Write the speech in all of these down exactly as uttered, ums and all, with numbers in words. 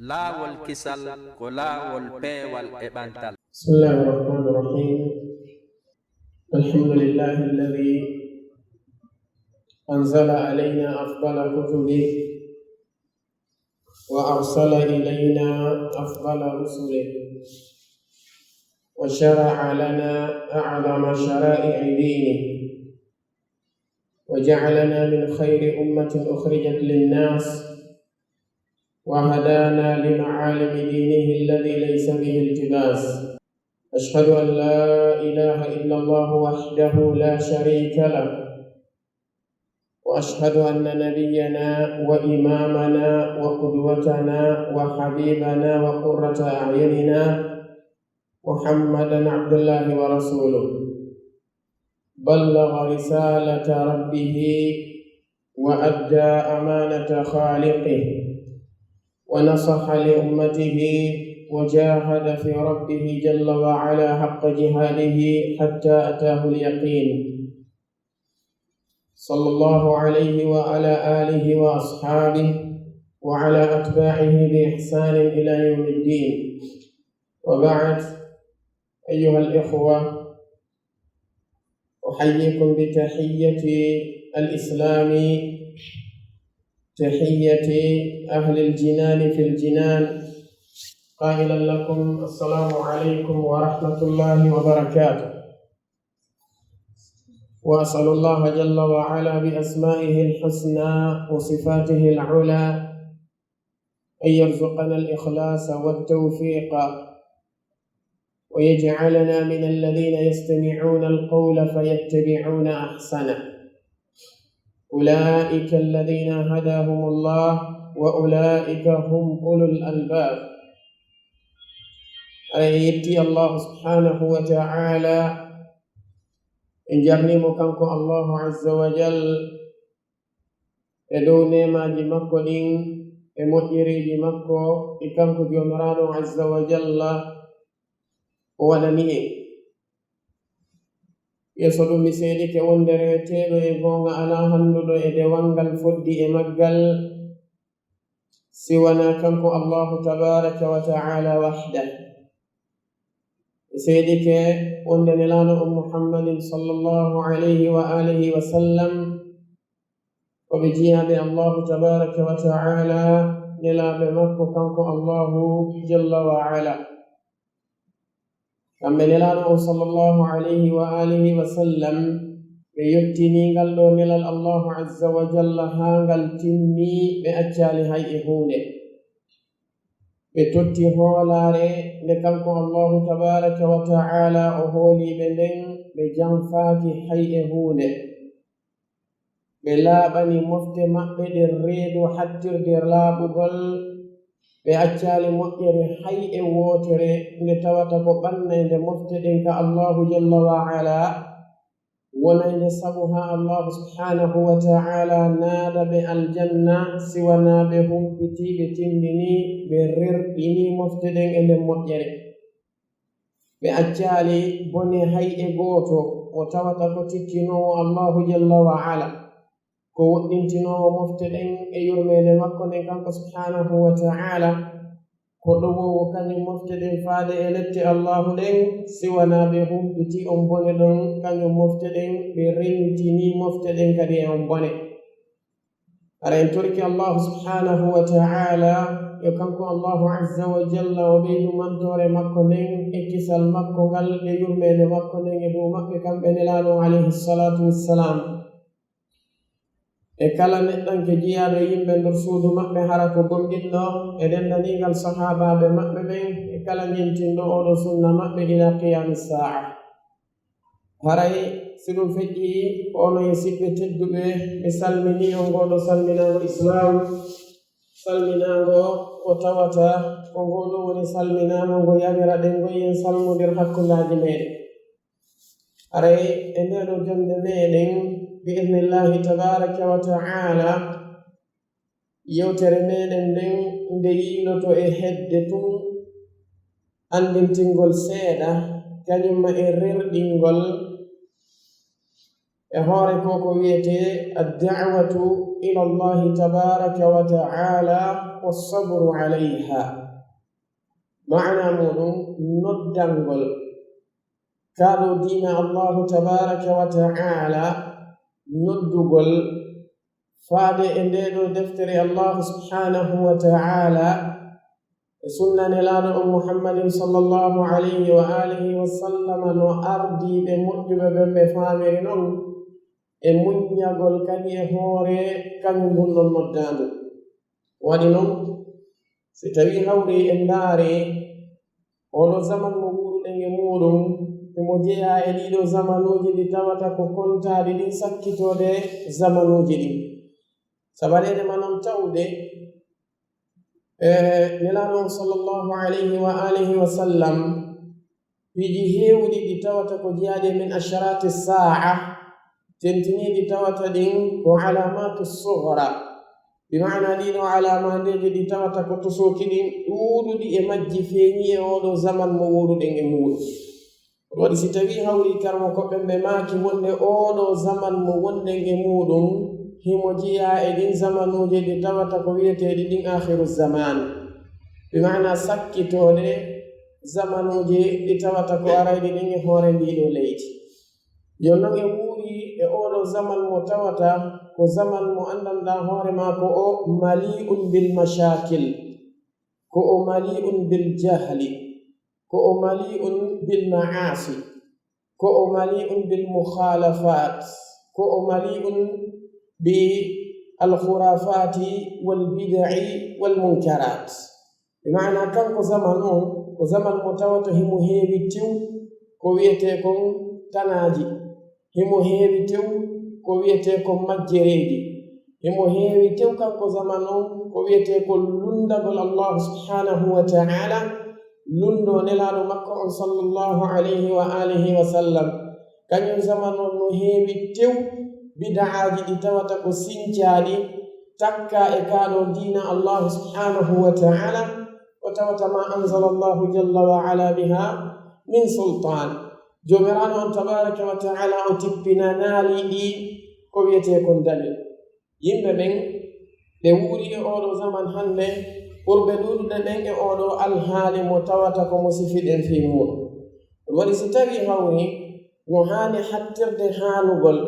Laawol kisal ko laawol peewal e ɓantal. بسم الله الرحمن الرحيم. الحمد لله الذي أنزل علينا أفضل كتبه وأرسل إلينا أفضل رسله وشرع لنا أعظم شرائع دينه وجعلنا من خير أمة أخرجت للناس وهدانا لمعالم دينه الذي ليس به التباس. أشهد أن لا إله إلا الله وحده لا شريك له، وأشهد أن نبينا وإمامنا وقدوتنا وحبيبنا وقرة أعيننا محمدا عبد الله ورسوله، بلغ رسالة ربه وأدى أمانة خالقه ونصح لأمته وجاهد في ربه جل وعلا حق جهاده حتى أتاه اليقين. صلى الله عليه وعلى آله وأصحابه وعلى أتباعه بإحسان إلى يوم الدين. وبعد، أيها الإخوة، أحييكم بتحية الإسلام، تحية أهل الجنان في الجنان، قائلا لكم: السلام عليكم ورحمة الله وبركاته. وأسأل الله جل وعلا بأسمائه الحسنى وصفاته العلى أن يرزقنا الإخلاص والتوفيق، ويجعلنا من الذين يستمعون القول فيتبعون أحسنه. أولئك الذين هداهم الله وأولئك هم أولو الألباب. Aɗa yetti Allahu subhanahu wa ta'ala, en jarnimo kanko Allahu azza wa jal e dow neemaaji makko ɗin e moƴƴereeji makko ɗi kanko Joomiraaɗo azza wa jalla o waɗani en. Yeeso ɗum, mi seedike wonde reweteeɗo e goonga alaa hannduɗo e dewal ngal foddi e maggal si wanaa kanko Allahu tabaaraka wa ta'ala wahda. Mi seedike wonde Nelaaɗo on Muhammadin sallallahu alayhi wa alihi wa sallam ko ɓe jiyaaɓe Allahu tabaaraka wa ta'ala, nelaaɓe makko kanko Allahu jalla wa ala. Kamɓe Nelaaɗo on sallallahu alayhi wa alihi wa sallam, ɓe yottini ngal ɗo nelal Allahu azza wa jalla haa ngal timmi, ɓe accaali hay e huunde. Ɓe totti hoolaare nde kanko Allahu tabaaraka wa ta'ala o hooli ɓe nden, ɓe janfaaki hay e huunde. Ɓe laaɓani mofte maɓɓe ɗen reedu hattirde laaɓugol, ɓe accaali moƴƴere hay e wootere, nde tawata ko ɓannaynde mofte ɗen ka Allahu jalla wa ala, wonaynde sabu haa Allahu subhanahu wa ta'ala naada ɓe aljanna, si wanaa ɓe humpiti, ɓe timmini, ɓe rerɗini mofte ɗen e nden moƴƴere. Ɓe accaali bone hay e gooto, mo tawata ko tikkinoowo Allahu jalla wa ala, ko woɗɗintinoowo mofte ɗen e yurmeende makko nden kanko subhanahu wa ta'ala, ko ɗowoowo kañum mofte ɗen faade e lette Allahu ɗen, si wanaa ɓe humpiti on bone ɗon kañum mofte ɗen, ɓe rentini mofte ɗen kadi e on bone. Hara en torike Allahu subhanahu wa ta'ala, yo kanko Allahu azza wa jalla o ɓeydu mantoore makko nden e kisal makko ngal e yurmeende makko nden e dow maɓɓe kamɓe Nelaaɗo on alayhi salatu wassalam. E kala neɗɗanke jiyaaɗo yimɓe nder suudu maɓɓe hara ko gomɗinɗo, e denndaningal sahaabaaɓe maɓɓe ɓen, e kala ñentinɗo oo ɗoo sunna maɓɓe ila qiyaami saa'a. Haray, si ɗum feƴƴii, ko onon e siɓɓe tedduɓe, mi salminii on ngoo ɗoo salminaango Islaam, salminaango ko tawata ko ngoo ɗoo woni salminaango ngo yamiraɗen ngo yo en salmondir hakkundeeji meeɗen. Haray, e ndee ɗoo jonnde meeɗen, bi idnillahi tabaaraka wa ta'ala, yewtere meeɗen nden nde yiiloto e hedde tun anndintingol seeɗa, kañumma e rerɗingol e hoore ko ko wiyetee ad-da'watu ila Allahi tabaraka wa ta'ala wa sabru alayha. Maana muɗum noddangol kaɗo diina Allahu tabaraka wa ta'ala, noddugol faade e nde ɗo deftere Allahu subhanahu wa ta'ala, e sunna nelaaɗo on Muhammadin sallallahu alayhi wa alihi wa sallama no ardiiɓe moƴƴuɓe ɓen ɓe faamiri non, e muññagol kadi e hoore kañum ɗum ɗon noddaandu. Waɗi non, si tawii hawri en ndaari oo ɗoo zaman mo wuuruɗen e muuɗum, emo jeyaa e ɗii ɗoo zamanuuji ɗi tawata ko kontaaɗi ɗin sakkitoode zamanuuji ɗin. Sabareede ma non tawde, e, nelaaɗo on sallallahu alayhi wa alihi wa sallam, piiji heewuɗi ɗi tawata ko jeyaaɗi e min asharati saa'a, tentiniiɗi tawata ɗin ko alamatu sughra. Bi maana ɗii ɗoo alamaandeeji ɗi tawata ko tosooki ɗin ɗuuɗuɗi e majji feeñi e oo ɗoo zaman mo wuuruɗen e muuɗum. Waɗi si tawii hawri karamoko ɓen ɓe maaki wonde oo ɗoo zaman mo wonɗen e muuɗum, himo jeyaa e ɗin zamanuuji ɗi tawata ko wiyeteeɗi ɗin aakhiru zaman. Bi maana sakkitooɗe zamanuuji ɗi tawata ko arayɗi ɗin e hoore ndii ɗoo leydi. Jooni non en wuuri e oo ɗoo zaman mo tawata ko zaman mo anndanɗaa hoore maa ko o mali'un bil mashakil, ko o mali'un bil jahli, ko o mali'un bil ma'asi, ko o mali'un bil mukhalafat, ko o mali'un bi al khurafati wal bid'i wal munkarat. Bi maana kanko zaman on, ko zaman mo tawata himo heewi tew ko wiyetee kon tanaaji, himo heewi tew ko wiyetee kon majjereeji, himo heewi tew kanko zaman on ko wiyetee kon lunndagol Allahu subhanahu wa ta'ala, lunndoo nelaaɗo makko on sallallahu alayhi wa alihi wa sallam. Kañum zaman on no heewi tew bida'aaji ɗi tawata ko sincaaɗi, takkaa e kaa ɗoo diina Allahu subhanahu wa ta'ala, ko tawata ma anzala Allahu jalla wa ala biha min sultan. Joomiraaɗo on tabaraka wa ta'ala o tippinanaali ɗi ko wiyetee kon dalil. Yimɓe ɓen ɓe wuuri e oo ɗoo zaman hannde, ɓurɓe ɗuuɗude ɓen e oo ɗoo alhaali mo tawata ko mo sifiɗen fii muuɗum. Ɗum waɗi si tawii hawri no haani hattirde haanugol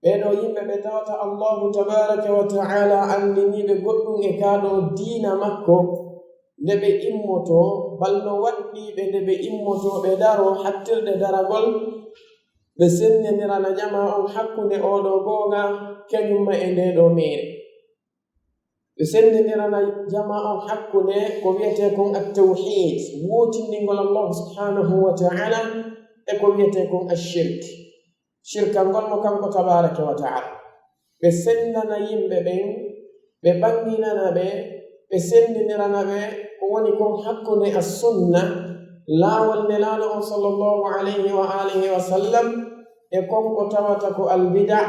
ɓee ɗoo yimɓe ɓe tawata Allahu tabaraka wa ta'ala anndinii ɓe goɗɗum e kaa ɗoo diina makko, nde ɓe immotoo, bal no waɗɗii ɓe nde ɓe immotoo ɓe daroo hattirde daragol, ɓe senndindirana jamaa on hakkunde oo ɗoo goonga kañum ma e ndee ɗoo meere. Ɓe senndindirana jamaa on hakkunde ko wiyetee kon at-tawhiid, wootindingol Allahu subhanahu wa ta'ala, e ko wiyetee kon ash-shirk, shirkangol mo kanko tabaraka wa ta'ala. Ɓe senndana yimɓe ɓen, ɓe ɓannginana ɓe, ɓe senndindirana ɓe ko woni kon hakkunde as-sunna, laawol nelaaɗo on sallallahu alayhi wa alihi wa sallam, e kon ko tawata ko albida,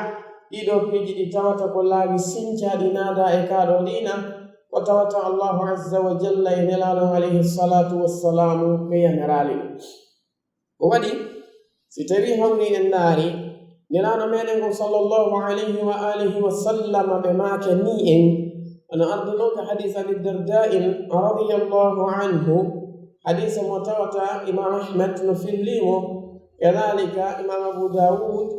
ɗii ɗoo piiji ɗi tawata ko laawi sincaaɗi naadaa e kaa ɗoo diina, ko tawata Allahu azza wa jalla e nelaaɗo on alayhi salatu wassalaamu ɓe yamiraali ɗum. Ko waɗi, si tawii hawri en ndaari, nelaaɗo meɗen on sallallahu alayhi wa alihi wa sallam ɓe maakanii en, hono ardi non ka hadiis Abi Darda'in radiyallahu anhu, hadiis mo tawata Imaam Ahmad no fillii mo, kadaalika Imaam Abu Daawud,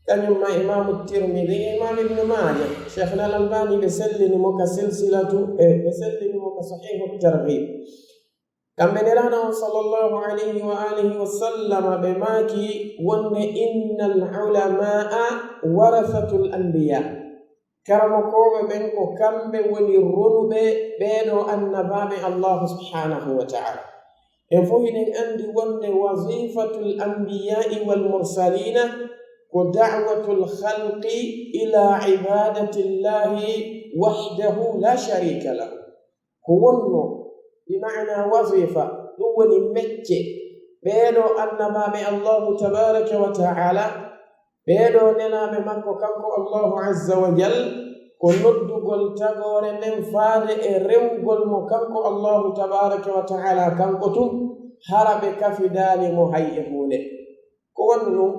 kañum ma Imaamu Tirmidi, e Imaam Ibnu Maaja. Sheikh Al-Albani ɓe sellini mo ka silsilatu, e ɓe sellini mo ka Sahihu Targhib. Kamɓe nelaaɗo on sallallahu alayhi wa alihi wa sallama ɓe maaki wonde, "Innal ulamaa warasatul anbiya." Karamokooɓe ɓen ko kamɓe woni ronuɓe ɓee ɗoo annabaaɓe Allahu subhanahu wa ta'ala. En fof hiɗen anndi wonde wazifatul anbiyaa'i wal mursaliina ko da'watul khalqi ila ibadatillahi wahdahu la sharika lahu. Ko wonnoo, bi maana wazifa, ɗum woni mecce ɓee ɗoo annabaaɓe Allahu tabaraka wa ta'ala, ɓee ɗoo nelaaɓe makko kanko Allahu azza wa jal, ko noddugol tagoore nden faade e rewgol mo kanko Allahu tabaraka wa ta'ala kanko tun, hara ɓe kafidaali mo hay e huunde. Ko wonno ɗum,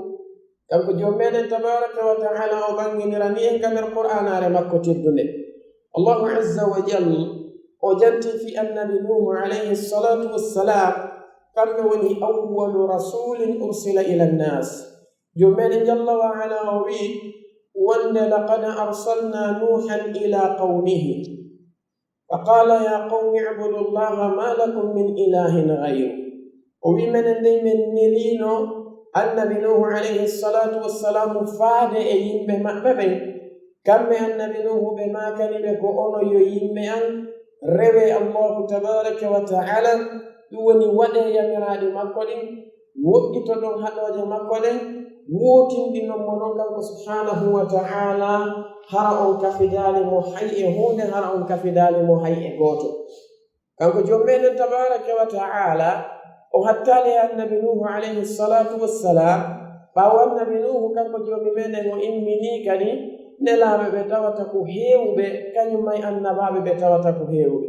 Kanko Joom meɗen tabaraka wa ta'ala o ɓanginirani en ka nder Qur'aanaare makko teddunde. Allahu azza wa jal o janti fii Annabi Nuuhu alayhi salatu wassalam, kamɓe woni awwalu rasulin ursila ila nnas. Joom meɗen jalla wa ala o wi'i wonde, "Laqad arsalna Nuuhan ila qawmihi." Fa qala ya qawmi ibudu llaha ma lakum min ilahin ghayru. O wi menen dey men nelino Annabi Nuhu alayhi salatu wassalamu faade e yimɓe maɓɓe ɓen. Kamɓe Annabi Nuhu ɓe makani ɓe ko onon yo yimɓe an, rewe Allahu tabaraka wa ta'ala, ɗum woni waɗe yamiraɗi makko ɗin, woɗɗitoɗon haɗooje makko ɗen, wootinɗinon mo non kanko subhanahu wa ta'ala, hara on kafidaali mo hay e huunde, hara on kafidaali mo hay e gooto. Kanko Joom meɗen tabaraka wa ta'ala, o hattaali e Annabi Nuhu alayhi salatu wassalam, ɓaawo Annabi Nuhu kanko Joomi meɗen o immini kadi nelaaɓe ɓe tawata ko heewuɓe, kañum ma e annabaaɓe ɓe tawata ko heewuɓe.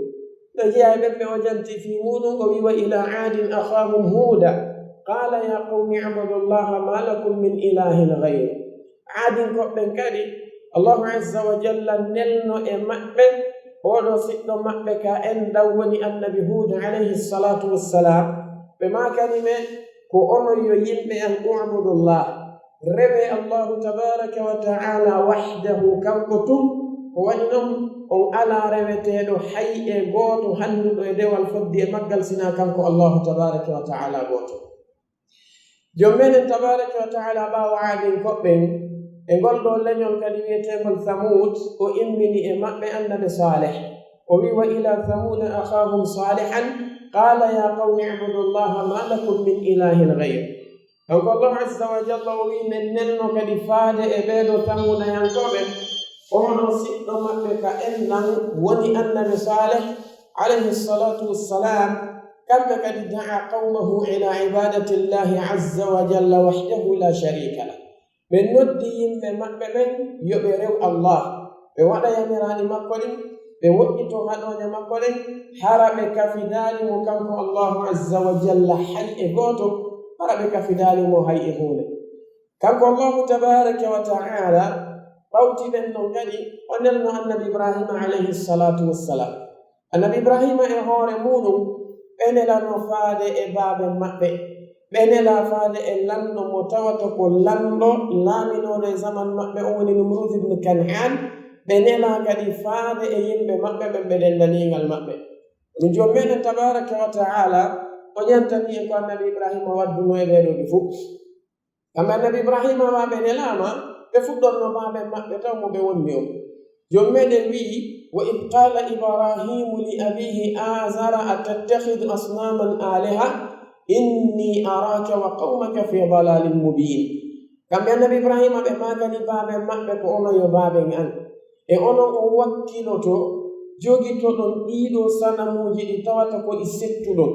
No jeyaa e ɓen ɓe o janti fii muuɗum, o wi, "Wa ila adin akhahum huda, qala ya qawmi ibudu llaha ma lakum min ilahin ghayru." Aadinkoɓe ɓen kadi, Allahu azza wa jalla nelno e maɓɓe oɗo siɗɗo maɓɓe ka enɗan woni Annabi Huud alayhi salatu wassalam. Ɓe makani ɓe ko onon yo yimɓe an, ubudu llah, rewe Allahu tabaraka wa ta'ala wahdahu, kanko tun. Ko waɗi non on alaa reweteeɗo hay e gooto hannduɗo e dewal fodde e maggal sinaa kanko Allahu tabaraka wa ta'ala gooto. Joom meɗen tabaraka wa ta'ala ɓaawo aadinkoɓe ɓen, e ngol ɗoo leñol kadi wi'eteengol Thamuud, o immini e maɓɓe Annabi Saalih. O wi, "Wa ila Thamuuda akhahum salihan, qala ya qawmi ibudu llaha ma lakum min ilahin ghayru." Kanko Allahu azza wa jalla o wi, men nelno kadi faade e ɓeeɗo Thamuudayankooɓe, oɗo siɗɗo maɓɓe ka enɗan woni Annabi Saalih alayhi salatu wassalam. Kamɓe kadi, da'a qawmahu ila ibadati llahi azza wa jalla wahdahu la sharika lah. Ɓe noddi yimɓe maɓɓe ɓen yo ɓe rew Allah, ɓe waɗa yamiraani makko ɗin, ɓe woɗɗito haɗooje makko ɗen, hara ɓe kafidaali mo kanko Allahu azza wa jalla hay e gooto, hara ɓe kafidaali mo hay e huunde. Kanko Allahu tabaraka wa ta'ala ɓawti ɓen ɗon kadi, o nelno Annabi Ibrahima alayhi salatu wassalam. Annabi Ibrahima e hoore muuɗum, ɓe nelano faade e baaben maɓɓe. Ɓe nela faade e lanɗo mo tawata ko lanɗo laaminooɗo e zaman maɓɓe, on woni Numrud ibn Kan'an. Ɓe nela kadi faade e yimɓe maɓɓe ɓen ɓe denndaniingal maɓɓe. Ɗum Joom meɗen tabaraka wa ta'ala o ñantani en ko Annabi Ibrahima waddunoo e ɓee ɗoo ɓe fof. Kamɓe Annabi Ibrahima ma ɓe nelaama, ɓe fuɗɗorno baaben maɓɓe taw mo ɓe wonni on. Joom meɗen wi'i, "Wa idh qala Ibrahimu li abihi Azara atattakhidu asnaman aliha, inni araka wa qawmaka fi dalalin mubin." Kamɓe Annabi Ibrahima ɓe maakani baaben maɓɓe ko onon yo baaben an. E onon on wakkiloto, jogitoɗon ɗiiɗoo sanamuuji ɗi tawata ko ɗi settuɗon,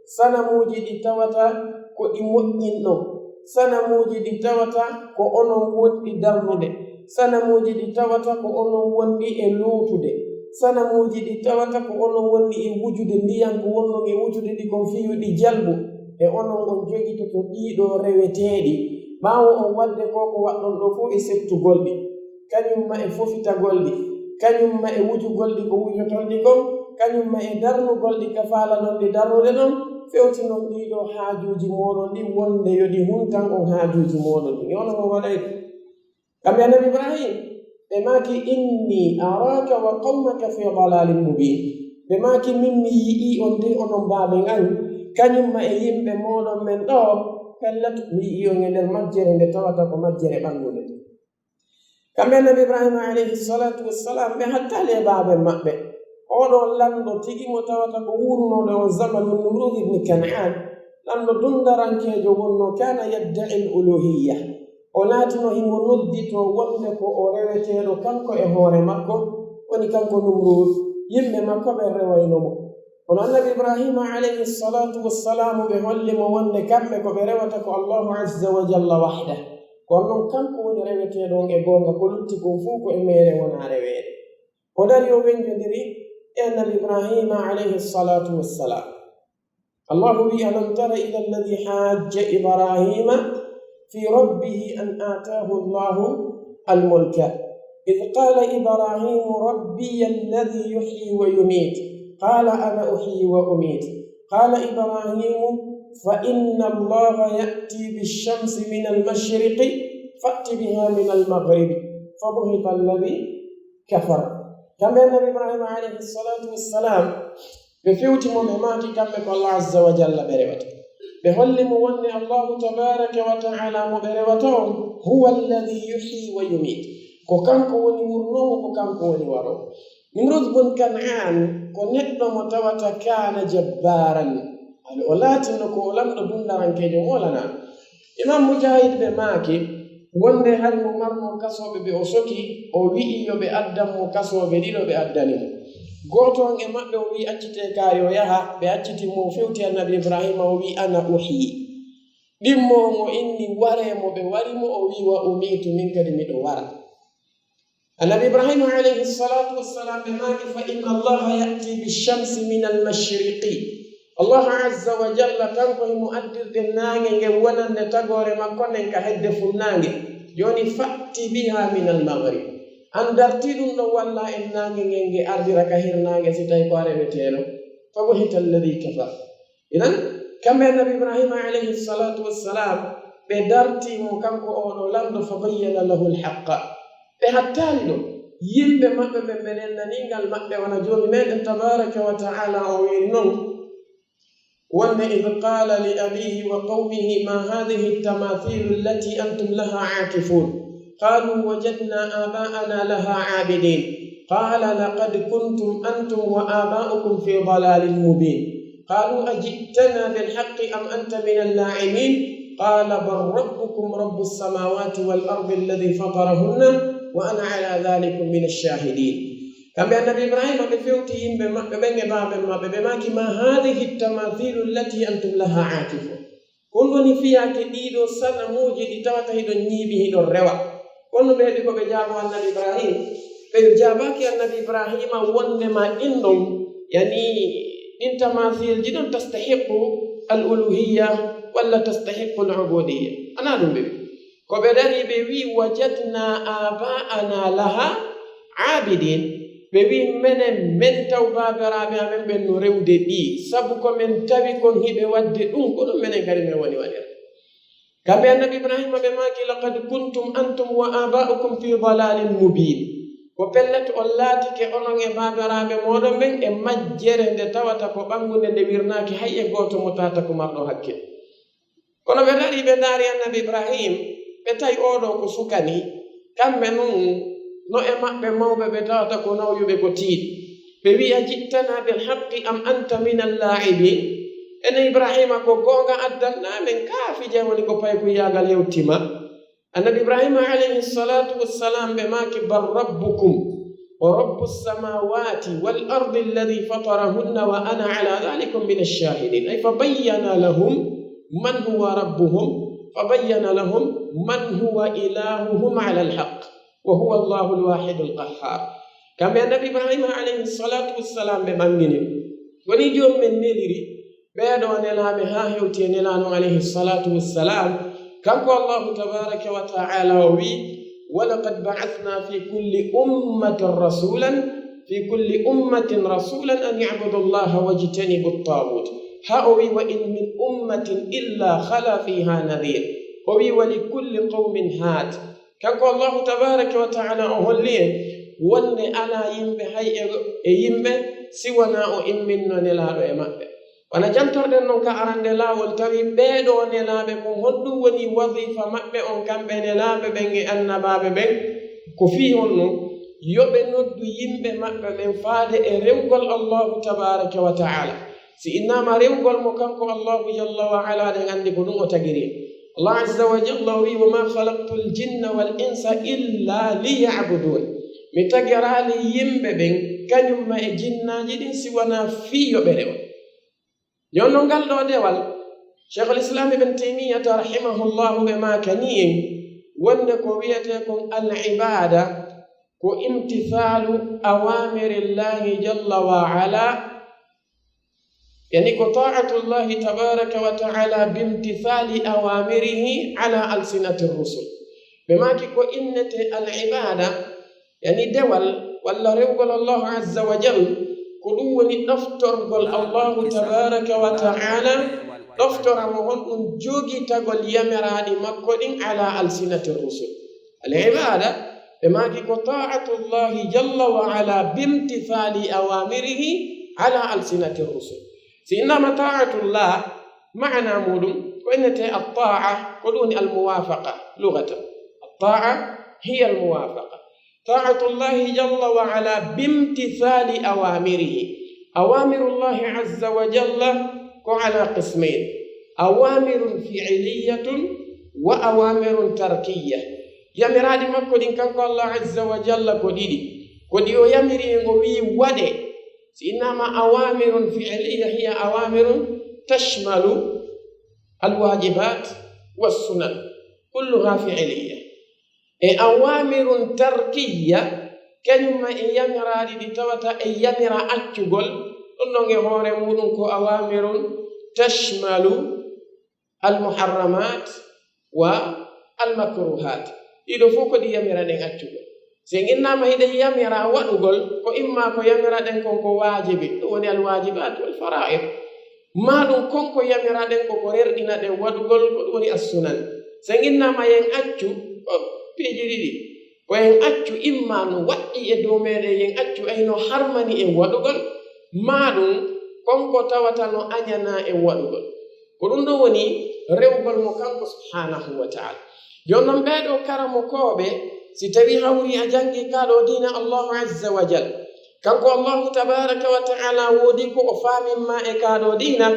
sanamuuji ɗi tawata ko ɗi moƴƴinɗon, sanamuuji ɗi tawata ko onon wonɗi darnude, sanamuuji ɗi tawata ko onon wonɗi e lootude, sanamuuji ɗi tawata ko onon wonɗi e wujude ndiyan ko wonnon e wujude ɗi kon fii yo ɗi jalbu, e onon on jogitoto ɗiiɗoo reweteeɗi. Ɓaawo on waɗde ko ko waɗɗon ɗoo fof e settugol ɗi, kañum ma e fofitagol ɗi, kañum ma e wujugol ɗi ko wujoton ɗi kon, kañum ma e darnugol ɗi ka faalaɗon ɗi darnude ɗon, fewtinon ɗiiɗoo haajuuji mooɗon ɗin wonde yo ɗi huntan on haajuuji mooɗon ɗin. E onon on waɗay ɗum. Kamɓe Annabi Ibrahim, ɓe maaki, "Inni araka wa qawmaka fi dalalin mubin." Ɓe maaki, "Min mi yi'ii on de onon baaben an, kañum ma e yimɓe mooɗon ɓen ɗoo, pellet, mi yi'ii on e nder majjere nde tawata ko majjere ɓanngunde." Kamɓe Annabi Ibrahima alayhi salatu wassalam, ɓe hattaali e baaben maɓɓe. Oɗo lanɗo tigi mo tawata ko wuurnooɗo on zamanu Numrud ibn Kan'an, lanɗo dundarankeejo wonno, kana yadda'i al-uluhiyya. O laatino himo nodditoo wonde ko o reweteeɗo kanko e hoore makko, woni kanko Numrud, yimɓe makko ɓen rewayno mo. Kono Annabi Ibrahima alayhi salatu wassalamu ɓe holli mo wonde kamɓe ko ɓe rewata ko Allahu azza wa jalla wahda. Kono non kanko woni reweteeɗo on e goonga, ko lutti kon fof ko e meere wonaa reweede. O dari o wenjondiri e Annabi Ibrahima alayhi salatu wassalam. Allahu wi, "Alam tara ila alladhi hajja Ibrahima في ربه أن آتاه الله الملك. إذ قال إبراهيم: ربي الذي يحيي ويميت. قال: أنا أحيي وأميت. قال إبراهيم: فإن الله يأتي بالشمس من المشرق فأت بها من المغرب فبهت الذي كفر. Kamɓe Annabi Ibrahima alayhi salatu wassalam, ɓe fewti mo, ɓe maaki kamɓe ko Allah azza wa jalla ɓe rewata. Ɓe holli mo wonde Allahu tabaraka wa ta'ala mo ɓe rewata on, huwa alladhi yuhyi wa yumit. Ko kanko woni wurnoowo, ko kanko woni waroowo. Nimrud bun Kan'an ko neɗɗo mo tawata kana jabbaran. Aɗa o laatinno ko o lamɗo dundarankeejo mo lanaa. Imam Mujahid ɓe maaki wonde hari mo marno kasooɓe ɓe o soki, o wi'i yo ɓe addan mo kasooɓe ɗiɗo, ɓe addani mo. Gooto on e maɓɓe o wi'i accite ka yo yaha, ɓe acciti mo, o fewti Annabi Ibrahima, o wi'i ana uhyi. Ɗimmo mo inni waree mo, ɓe wari mo, o wi'i wa umitu, min kadi miɗo wara. Annabi Ibrahima alayhi salatu wassalam ɓe maaki fa inna Allaha ya'ti bi shamsi min al mashriqi. Allah azza wa jalla kanko himo addirde naange nge wonande tagoore makko nden ka hedde funnaange. Jooni fa'ti biha min al maghrib. An darti ɗum ɗo walla en naange ngen nge ardira ka hirnaange si tawi ko a reweteeno. Fa buhita alladhi kafar. Idan, kamɓe Annabi Ibrahima alayhi salatu wassalam, ɓe darti mo kanko oo ɗo lamɗo, fa bayyana lahu al haqqa. Ɓe hattaali ɗo. Yimɓe maɓɓe ɓe ɓe nennani ngal maɓɓe wona Joomi meɗen tabaraka wa ta'ala o wi'i non. Wonde إذ قال لأبيه وقومه ما هذه التماثيل التي أنتم لها عاكفون قالوا وجدنا آباءنا لها عابدين قال لقد كنتم أنتم وآباؤكم في ضلال مبين قالوا أجئتنا بالحق أم أنت من اللاعبين قال بل ربكم رب السماوات والأرض الذي فطرهن وأنا على ذلكم من الشاهدين. Kamɓe Annabi Ibrahima ɓe fewti yimɓe maɓɓe ɓen e baaben maɓɓe, ɓe maaki ma hadihi tamathilu allati antum laha akifun. Ko honɗun woni fiyaake ɗiiɗo sanamuuji ɗi tawata hiɗon ñiiɓi, hiɗon rewa? Kono ɓe heɓi ko ɓe jaabo Annabi Ibrahim. Ɓe jaabaaki Annabi Ibrahima wonndema ɗin ɗon, yani ɗin tamathilji ɗon tastahiqu al uluhiyya walla tastahiqu al ubudiyya. Ana ɗum ɓe wi. Ko ɓe dari ɓe wi wajadna aba'ana laha abidin. Ɓe wi menen men taw baaberaaɓe amen ɓen no rewde ɗi, sabu ko men tawi kon hiɓe wadde ɗum, ko ɗum menen kadi men woni waɗira. Kamɓe Annabi Ibrahima ɓe maaki laqad kuntum antum wa aba'ukum fi dalalin mubin. Ko pellet on laatike onon e baaberaaɓe mooɗon ɓen e majjere nde tawata ko ɓanngunde, nde wirnaaki hay e gooto mo tata ko marɗo hakke. Kono ɓe darii, ɓe ndaari Annabi Ibrahim, ɓe tawi oo ɗoo ko suka nii. Kamɓe non, no e maɓɓe mawɓe ɓe tawata ko nawyuɓe, ko tiiɗi. Ɓe wi'i, "Aji'tana bil haqqi am anta minal laa'ibin?" Ene Ibrahima, ko goonga addanɗaa men kaa fije woni ko paykuyaagal hewti ma? Annabi Ibrahima alayhi salatu wassalam ɓe maaki, "Bal rabbukum wa rabbus samawati wal ardi alladhi fatarahunna wa ana ala dhalikum minash shahidin." Ay fa bayyana lahum man huwa rabbuhum, fa bayyana lahum man huwa ilahuhum ala al haqq wa huwa Allahu al wahid al qahhar. Kamɓe Annabi Ibrahima alayhi salatu wassalam ɓe ɓangini. Woni joom men neliri ɓee ɗoo nelaaɓe haa hewti e nelaaɗo alayhi salatu wassalam. Kanko Allahu tabaraka wa ta'ala o wi, "Wa laqad ba'athna fi kulli ummatin rasulan, fi kulli ummatin rasulan an i'budu Allaha wajtanibu at-taghut." Ha o wi, "Wa in min ummatin illa khala fiha nadhir." O wi, "Wa li kulli qawmin had." Kanko Allahu tabaraka wa ta'ala o holli en wonde alaa yimɓe hay e, e yimɓe si wonaa o imminno nelaaɗo e maɓɓe. Wano jantorɗen non ka arande laawol, tawi ɓee ɗoo nelaaɓe ko honɗum woni wazifa maɓɓe on, kamɓe nelaaɓe ɓen e annabaaɓe ɓen? Ko fii honno? Yo ɓe noddu yimɓe maɓɓe ɓen faade e rewgol Allahu tabaraka wa ta'ala. Si innaama rewgol mo kanko Allahu jalla wa ala, ɗen anndi ko ɗum o tagiri. Allah azza wa jalla o wi, "Wa ma khalaqtul jinna wal insa illa liya'budun." Mi tagiraali yimɓe ɓen, kañum ma e jinnaaji ɗin, si wanaa fii yo ɓe rewa. Jooni non ngal ɗoo dewal, Sheikhul Islam Ibn Taymiyyata rahimahullahu ɓe maakani en wonde ko wiyetee kon al ibada ko imtithalu awamirillahi jalla wa ala, Yani ko ta'atullahi tabaraka wa ta'ala bimtithali awamirihi ala alsinati rusul. Ɓe maaki ko innete al ibada, yani dewal walla rewgol Allahu azza wa jal, ko ɗum woni ɗoftorgol Allahu tabaraka wa ta'ala, ɗoftora mo honɗum jogitagol yamiraɗi makko ɗin ala alsinati rusul. Al ibada, ɓe maaki ko ta'atullahi jalla wa ala bimtithali awamirihi ala alsinati rusul. Si innama ta'atullah, maana muɗum ko innete atta'a, ko ɗum woni almuwafaqa lugatan. Atta'a hiya almuwafaqa. Ta'atullahi jalla wa ala bimtithali awamirihi. Awamirullahi azza wa jalla ko ala qismayn. Awamirun fi'liyatun wa awamirun tarkiyya. Yamiraɗi makko ɗin kanko Allah azza wa jalla ko ɗiɗi. Ko ɗi o yamiri en o wi'i waɗe. Si innama awamirun fi'liya hiya awamirun tashmalu alwajibat wassunan. Kulluha fi'liya. E awamirun tarkiyya, kañum ma e yamiraɗi ɗi tawata e yamira accugol, ɗum ɗon e hoore muɗum ko awamirun tashmalu almuharramat wa almakruhat. Ɗiɗo fof ko ɗi yamiraɗen accugol. Si en innama hiɗen yamira waɗugol, ko imma ko yamiraɗen kon ko waajibi, ɗum woni alwajibat wal fara'id. Ma ɗum kon ko yamiraɗen ko ko rerɗinaɗen waɗugol, ko ɗum woni assunan. Si en innama yen accu, ko piiji ɗiɗi. Ko en accu imma no waɗɗi e dow meɗen, yen accu ay no harmani en waɗugol, ma ɗum kon ko tawata no añana en waɗugol. Ko ɗum ɗon woni rewgol mo kanko subhanahu wa ta'ala. Jooni non ɓeeɗo karamokooɓe, si tawi hawri a jangi ka ɗo diina Allahu azza wa jal, kanko Allahu tabaraka wa ta'ala woodi ko o faamin ma e ka ɗo diina,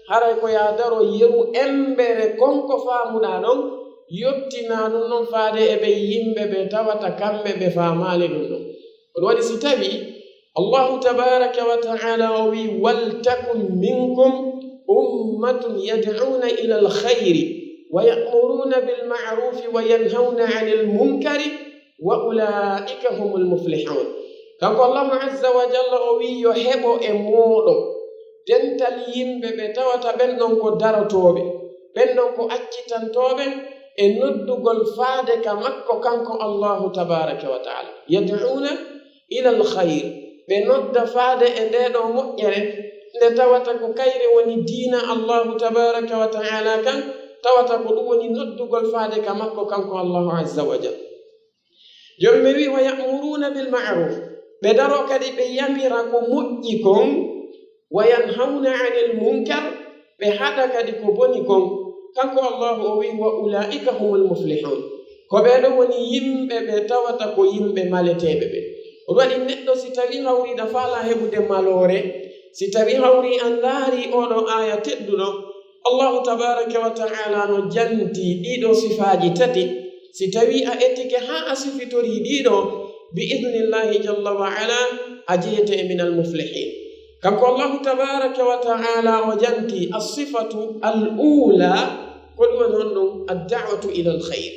haray ko ya daro yeru embere kon ko faamuɗa non, yottina ɗum non faade e ɓe yimɓe ɓe tawata kamɓe ɓe faamaali ɗum ɗon. Ko ɗum waɗi si tawi Allahu tabaraka wa ta'ala o wi, "Waltakun minkum ummatun yad'una ila alkhayri wa ya'muruna bil ma'rufi wa yanhawna anil munkari wa ulaika humul muflihun." Kanko Allahu azza wa jalla o wi, "Yo heɓo e mooɗon dental yimɓe ɓe tawata ɓen ɗon ko darotooɓe, ɓen ɗon ko accitantooɓe e noddugol faade ka makko kanko Allahu tabaraka wa ta'ala." Yad'una ila alkhayr, ɓe nodda faade e nde ɗo moƴƴere, nde tawata ko kayre woni diina Allahu tabaraka wa ta'ala kan, tawata ko ɗum woni noddugol faade ka makko kanko Allahu azza wa jal. Jooni mi wi, "Wa ya'muruna bil ma'ruf," ɓe daro kadi ɓe yamira ko moƴƴi kon, "wa yanhawna anil munkar," ɓe haɗa kadi ko boni kon. Kanko Allahu o wi, "Wa ulaika humul muflihun," ko ɓee ɗo woni yimɓe ɓe tawata ko yimɓe maleteeɓe ɓe. O waɗi neɗɗo si tawi hawri ɗa faala heɓude maloore, si tawi hawri a ndaari oɗo aaya tedduɗo, Allahu tabaraka wa ta'ala no janti ɗiɗo sifaaji tati. Si tawi a etike haa a sifitori ɗiɗo, bi idnillahi jalla wa ala, a jeyete e minal muflihin. Kanko Allahu tabaraka wa ta'ala o janti as-sifatu al-ula, ko ɗum woni honɗum? Ad-da'watu ila al-khayr,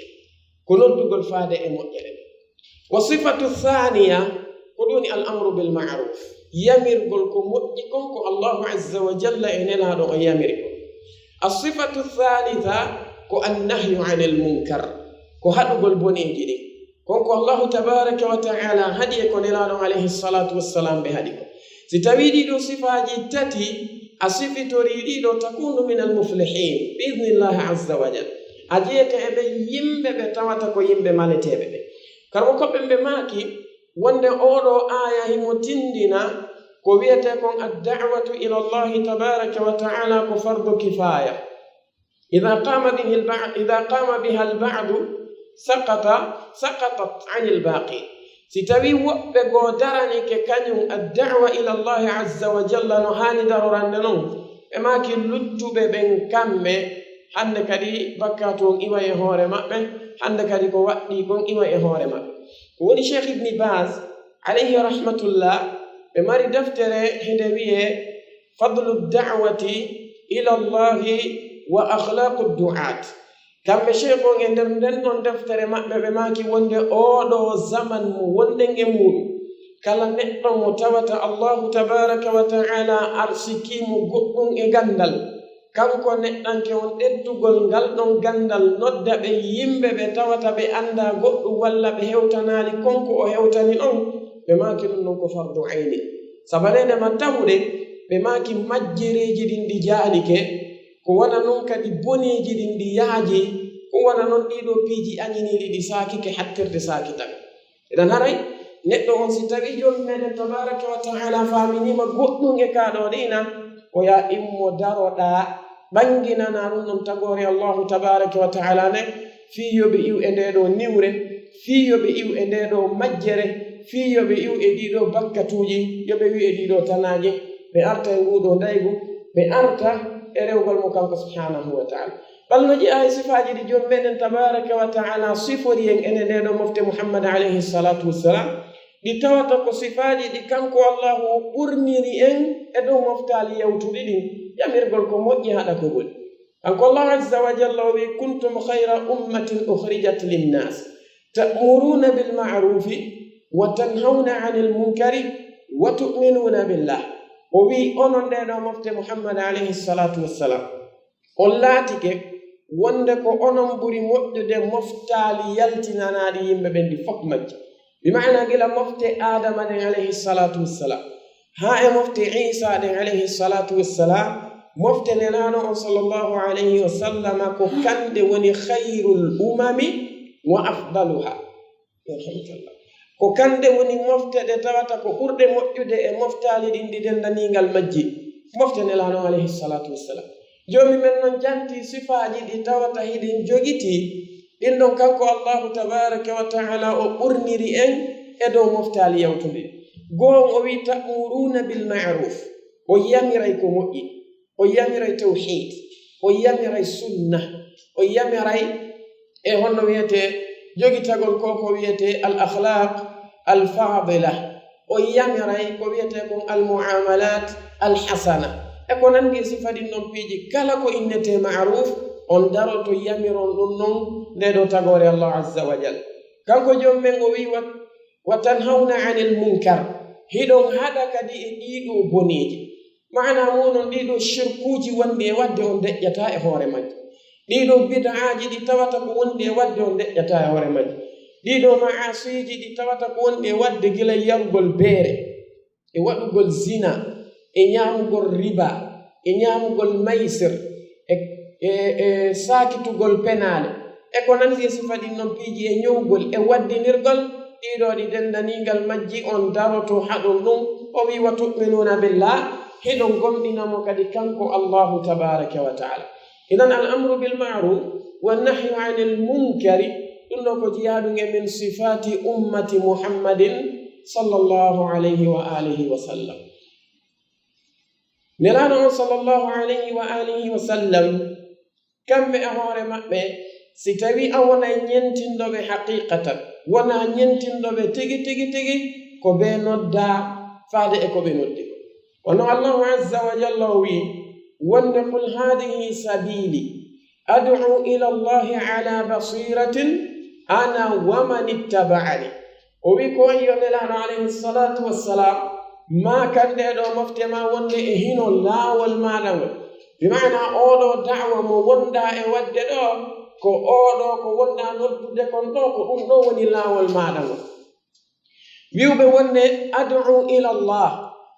ko noddugol faade e moƴƴere. Wa sifatu thaniya, ko ɗum woni al-amru bil ma'ruf, yamirgol ko moƴƴi kon ko Allahu azza wa jalla e Nelaaɗo o yamiri kon. As-sifatu thalitha ko an-nahyu anil munkar, ko haɗugol boneeji ɗin. Kon ko Allahu tabaraka wa ta'ala haɗi e ko Nelaaɗo alayhi salatu wassalam ɓe haɗi kon. Si tawi ɗiɗo sifaaji tati a sifitori ɗiɗo, takunu minal muflihin bi idnillahi azza wa jal. A jeyete e ɓe yimɓe ɓe tawata ko yimɓe maleteeɓe ɓe. Karmo koɓɓe ɓe maaki wonde oɗo aaya himo tindina ko wiyete kon ad-da'watu ila Allahi tabaraka wa ta'ala ko fardu kifaya. Idha qama bihi al-ba'd, idha qama biha al-ba'du saqata, saqatat anil baqi. Si tawi woɓɓe goo daranike kañum ad-da'wa ila Allahi azza wa jalla no haani darorande non, ɓe maaki luttuɓe ɓen kamɓe, hande kadi bakkaatu on iwa e hoore maɓɓe, hande kadi ko waɗɗii kon iwa e hoore maɓɓe. Ko woni Cheikh Ibn Baz, alayhi rahmatullah, ɓe mari deftere hinde wi'e Fadlu da'wati ila Allahi wa akhlaqu du'at. Kamɓe Cheikh on e nder nden ɗon deftere maɓɓe ɓe maaki wonde oɗo zaman mo wonɗen e muɗum, Kala neɗɗo mo tawata Allahu tabaaraka wa ta'ala arsikii mo goɗɗum e ganndal, kanko neɗɗanke on ƴettugol ngal ɗon ganndal nodda ɓen yimɓe ɓe tawata ɓe anndaa goɗɗum walla ɓe hewtanaali kon ko o hewtani on, ɓe maaki ɗum non ko fardu ayni. Sabareede ma tawude, ɓe maaki majjereeji ɗin ɗi jaalike, ko wona non kadi boneeji ɗin ɗi yaaji, ko wona non ɗii ɗoo piiji añiniiɗi ɗi saakike hattirde saakital. Idan haray neɗɗo on si tawii Joomi meɗen tabaaraka wa ta'ala faaminiima goɗɗum e kaa ɗoo ɗiina, ko yaa immo daroɗaa ɓannginanaa ɗum ɗon tagoore Allahu tabaaraka wa ta'ala nden, fii yo ɓe iw e ndee ɗoo niwre, fii yo ɓe iw e ndee ɗoo majjere, fii yo ɓe iw e ɗii ɗoo bakkatuuji, yo ɓe wi'u e ɗii ɗoo tanaaji, ɓe arta e nguu ɗoo ndaygu, ɓe arta e rewgol mo kanko subhaanahu wa ta'ala. Ɓal no jeyaa e sifaaji ɗi Joomi meɗen tabaaraka wa ta'ala sifori en enen ndee ɗoo mofte Muhammad alayhi salaatu wassalam, ɗi tawata ko sifaaji ɗi kanko Allahu o ɓurniri en e dow moftaali yawtuɗi ɗin, yamirgol ko moƴƴi haɗa ko boni. Kanko Allahu azza wa jalla o wi'i: "Kuntum khayra ummatin ukhrijat linnas, ta'muruna bil ma'rufi wa tanhawna anil munkari wa tu'minuna billah." O wi'i onon ndee ɗoo mofte Muhammad alayhi salaatu wassalam, on laatike wonde ko onon ɓuri moƴƴude moftaali yaltinanaaɗi yimɓe ɓen ɗi fof majji. Bi maana gila mofte Aadama ɗen alayhi salaatu wassalam, haa e mofte Iisa ɗen alayhi salaatu wassalam, mofte Nelaaɗo on sallallahu alayhi wa sallama ko kanɗe woni khayrul umami wa afdaluha. Yarhamukallah. Ko kanɗe woni mofte ɗe tawata ko ɓurɗe moƴƴude e moftaali ɗin ɗi denndaniingal majji, mofte Nelaaɗo alayhi salaatu wassalam. Joomi men non jantii sifaaji ɗi tawata hiɗen jogitii, ɗin ɗon kanko Allahu tabaaraka wa ta'ala o ɓurniri en e dow moftaali yawtuɗi. Goo o wi'i: "Ta'muruna bil ma'ruf." O yamiray ko moƴƴi. O yamiray tawhiid, o yamiray sunna, o yamiray e honno wiyetee jogitagol ko ko wiyetee al akhlaq al fadila, o yamiray ko wiyetee kon al muamalat al hasana, e ko nanndi e sifa ɗin ɗon piiji. Kala ko innetee ma'ruf, on daroto yamiron ɗum non ndee ɗoo tagoore Allah azza wa jal. Kanko Joom men o wi'i: "Wa, wa tanhawna anil munkar." Hiɗon haɗa kadi e ɗii ɗoo boneeji. Maana muuɗum, ɗii ɗoo shirkuuji wonɗi e waɗde, on deƴƴataa e hoore majji. Ɗii ɗoo bid'aaji ɗi tawata ko wonɗi e waɗde, on deƴƴataa e hoore majji. Ɗii ɗoo ma'aasiiji ɗi tawata ko wonɗi e waɗde, gila yarugol beere, e waɗugol zina, e ñaamugol riba, e ñaamugol maysir, e, e, e saakitugol penaale, e ko nanndi e sifa ɗin non piiji, e ñowgol, e waddinirgol, ɗii ɗoo ɗi denndaniingal majji, on daroto haɗon ɗum. O wi'i: "Wa tu'minuna billah," hiɗon gomɗina mo kadi kanko Allahu tabaaraka wa ta'ala. Idan al amru bil ma'ruf wa nahyu anil munkari, ɗum ɗoo ko jiyaaɗum e min sifaati ummati Muhammadin sallallahu alayhi wa alihi wa sallam. Nelaaɗo on sallallahu alayhi wa alihi wa sallam, kamɓe e hoore maɓɓe, si tawii a wonay ñentinɗo ɓe haqiqatan, wonaa ñentinɗo ɓe tigi, tigi, tigi, ko ɓe noddaa faade e ko ɓe noddi ko. Wano Allahu azza wa jalla o wi'i wonde: "Qul hadhihi sabili ad'u ila Allahi ala basiratin ana wa man ittaba'ani." O wi'i ko yo Nelaaɗo alayhi salatu wassalam maakan ɗee ɗoo mofte maa wonde e hino laawol maaɗa ngol. Bi maana oo ɗoo da'wa mo wonɗaa e waɗde ɗoo, ko oo ɗoo ko wonɗaa noddude kon ɗoo, ko ɗum ɗoo woni laawol maaɗa ngol. Wi'uɓe wonde: "Ad'u ila Allah,"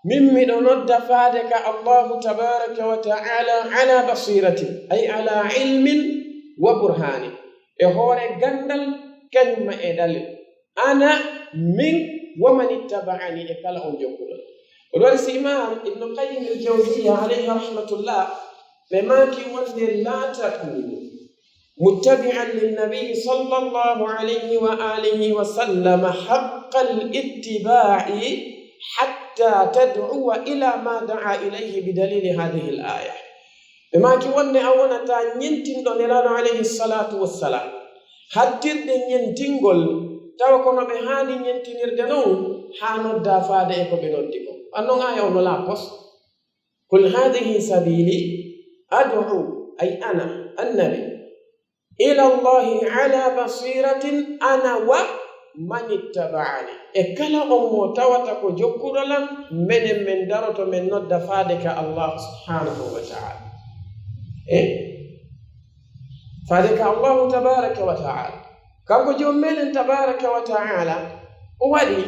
min miɗo nodda faade ka Allahu tabaraka wa ta'ala, "ala basiratin," ay ala ilmin wa burhani, e hoore ganndal, kañum ma e dalil. "Ana," min, "wa man ittaba'ani," e kala on jokkuɗo. O ɗo waɗi si Imam Ibnu Qayyim al-Jawziyya alayhi rahmatullah, ɓe maaki wonde: "La takunu muttabi'an linnabi sallallahu alayhi wa alihi wa sallam haqqal ittiba'i hatta tad'uwa ila ma da'a ilayhi bi dalili hadhihi al-aya." Ɓe maaki wonde a wonataa ñentinɗo Nelaaɗo alayhi salatu wassalam, hattirde ñentingol, tawa kono ɓe haani ñentinirde non, haa noddaa faade e ko ɓe noddi ko. Annon aya on no laapos. "Qul hadhihi sabili ad'u," ay ana, annabi, "ila Allahi ala basiratin ana wa "Man ittaba'ani." E kala on mo tawata ko jokkuɗo lan, menen men daroto men nodda faade ka Allah subhanahu wa ta'ala. E faade ka Allahu tabaraka wa ta'ala. Kanko joom menen tabaraka wa ta'ala, o waɗi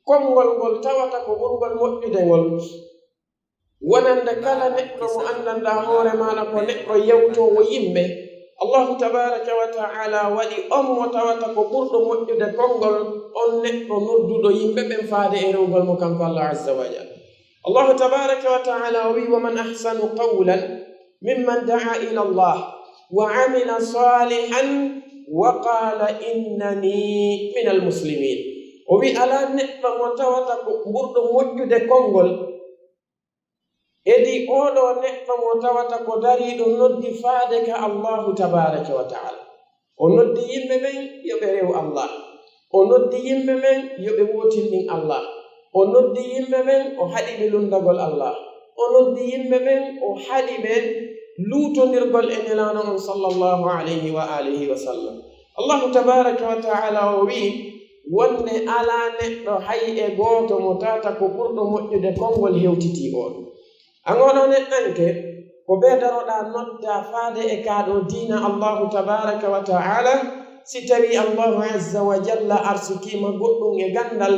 konngol ngol tawata ko ɓurngol moƴƴude ngol. Wonande kala neɗɗo mo anndanɗaa hoore maaɗa ko neɗɗo yewtoowo yimɓe, Allahu tabaraka wa ta'ala waɗi on mo tawata ko ɓurɗo moƴƴude konngol, on neɗɗo nodduɗo yimɓe ɓen faade e rewgol mo kanko Allah azza wa jalla. Allahu tabaraka wa ta'ala o wi'i, "Wa man ahsanu qawlan mimman da'a ila Allah wa amila salihan wa qala innani minal muslimin." O wi'i, alaa neɗɗo mo tawata ko ɓurɗo moƴƴude konngol hedi oo ɗoo neɗɗo mo tawata ko dariiɗo noddi faade ka Allahu tabaraka wa ta'ala. O noddi yimɓe ɓen yo ɓe rew Allah. O noddi yimɓe ɓen yo ɓe wootinɗin Allah. O noddi yimɓe ɓen, o haɗi ɓe lunndagol Allah. O noddi yimɓe ɓen, o haɗi ɓe luutondirgol e Nelaaɗo on sallallahu alayhi wa alihi wa sallam. Allahu tabaraka wa ta'ala o wi'i, wonde alaa neɗɗo hay e gooto mo tawata ko ɓurɗo moƴƴude konngol hewtitii on. An oo ɗoo neɗɗanke, ko bee daroɗaa noddaa faade e kaa ɗoo diina Allahu tabaraka wa ta'ala, si tawii Allahu azza wa jalla arsikii ma goɗɗun e ganndal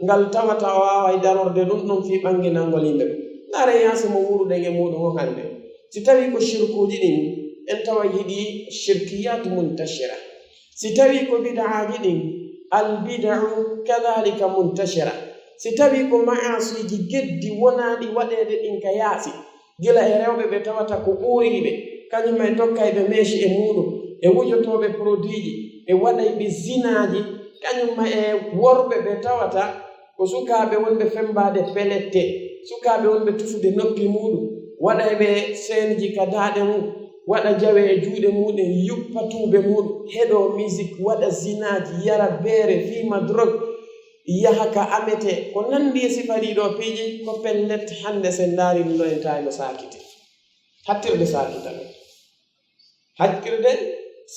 ngal tawata o waaway darorde ɗun ɗon fii ɓannginangol yimɓe ɓen. Ndaaren yaasi mo wuuruɗen e muuɗun on hannde. Si tawii ko shirkuuji ɗin, en taway hiɗi shirkiyaatu muntashira. Si tawii ko bid'aaji ɗin, al bid'u kadhalika muntashira. Si tawii ko ma'aasiiji geddi wonaaɗi waɗeede ɗin ka yaasi, gila e rewɓe ɓe tawata ko ɓooriiɓe, kañum ma e tokkayɓe meeshi e muuɗun, e wujotooɓe produitji, e waɗayɓe zinaaji, kañum ma e worɓe ɓe tawata ko sukaaɓe wonɓe femmbaade pelette, sukaaɓe wonɓe tufude noppi muuɗun, waɗayɓe seenji ka daaɗe mun, waɗa jawe e juuɗe muuɗun, yuppa tuube muuɗun, heɗoo misik, waɗa zinaaji, yara beere, fiima drog, yaha ka amete, ko nanndi e sifa ɗii ɗoo piiji, ko pellet hannde si en ndaarii ɗun ɗoo en tawi no saakiti. Hattirde saakitagol. Hakkilde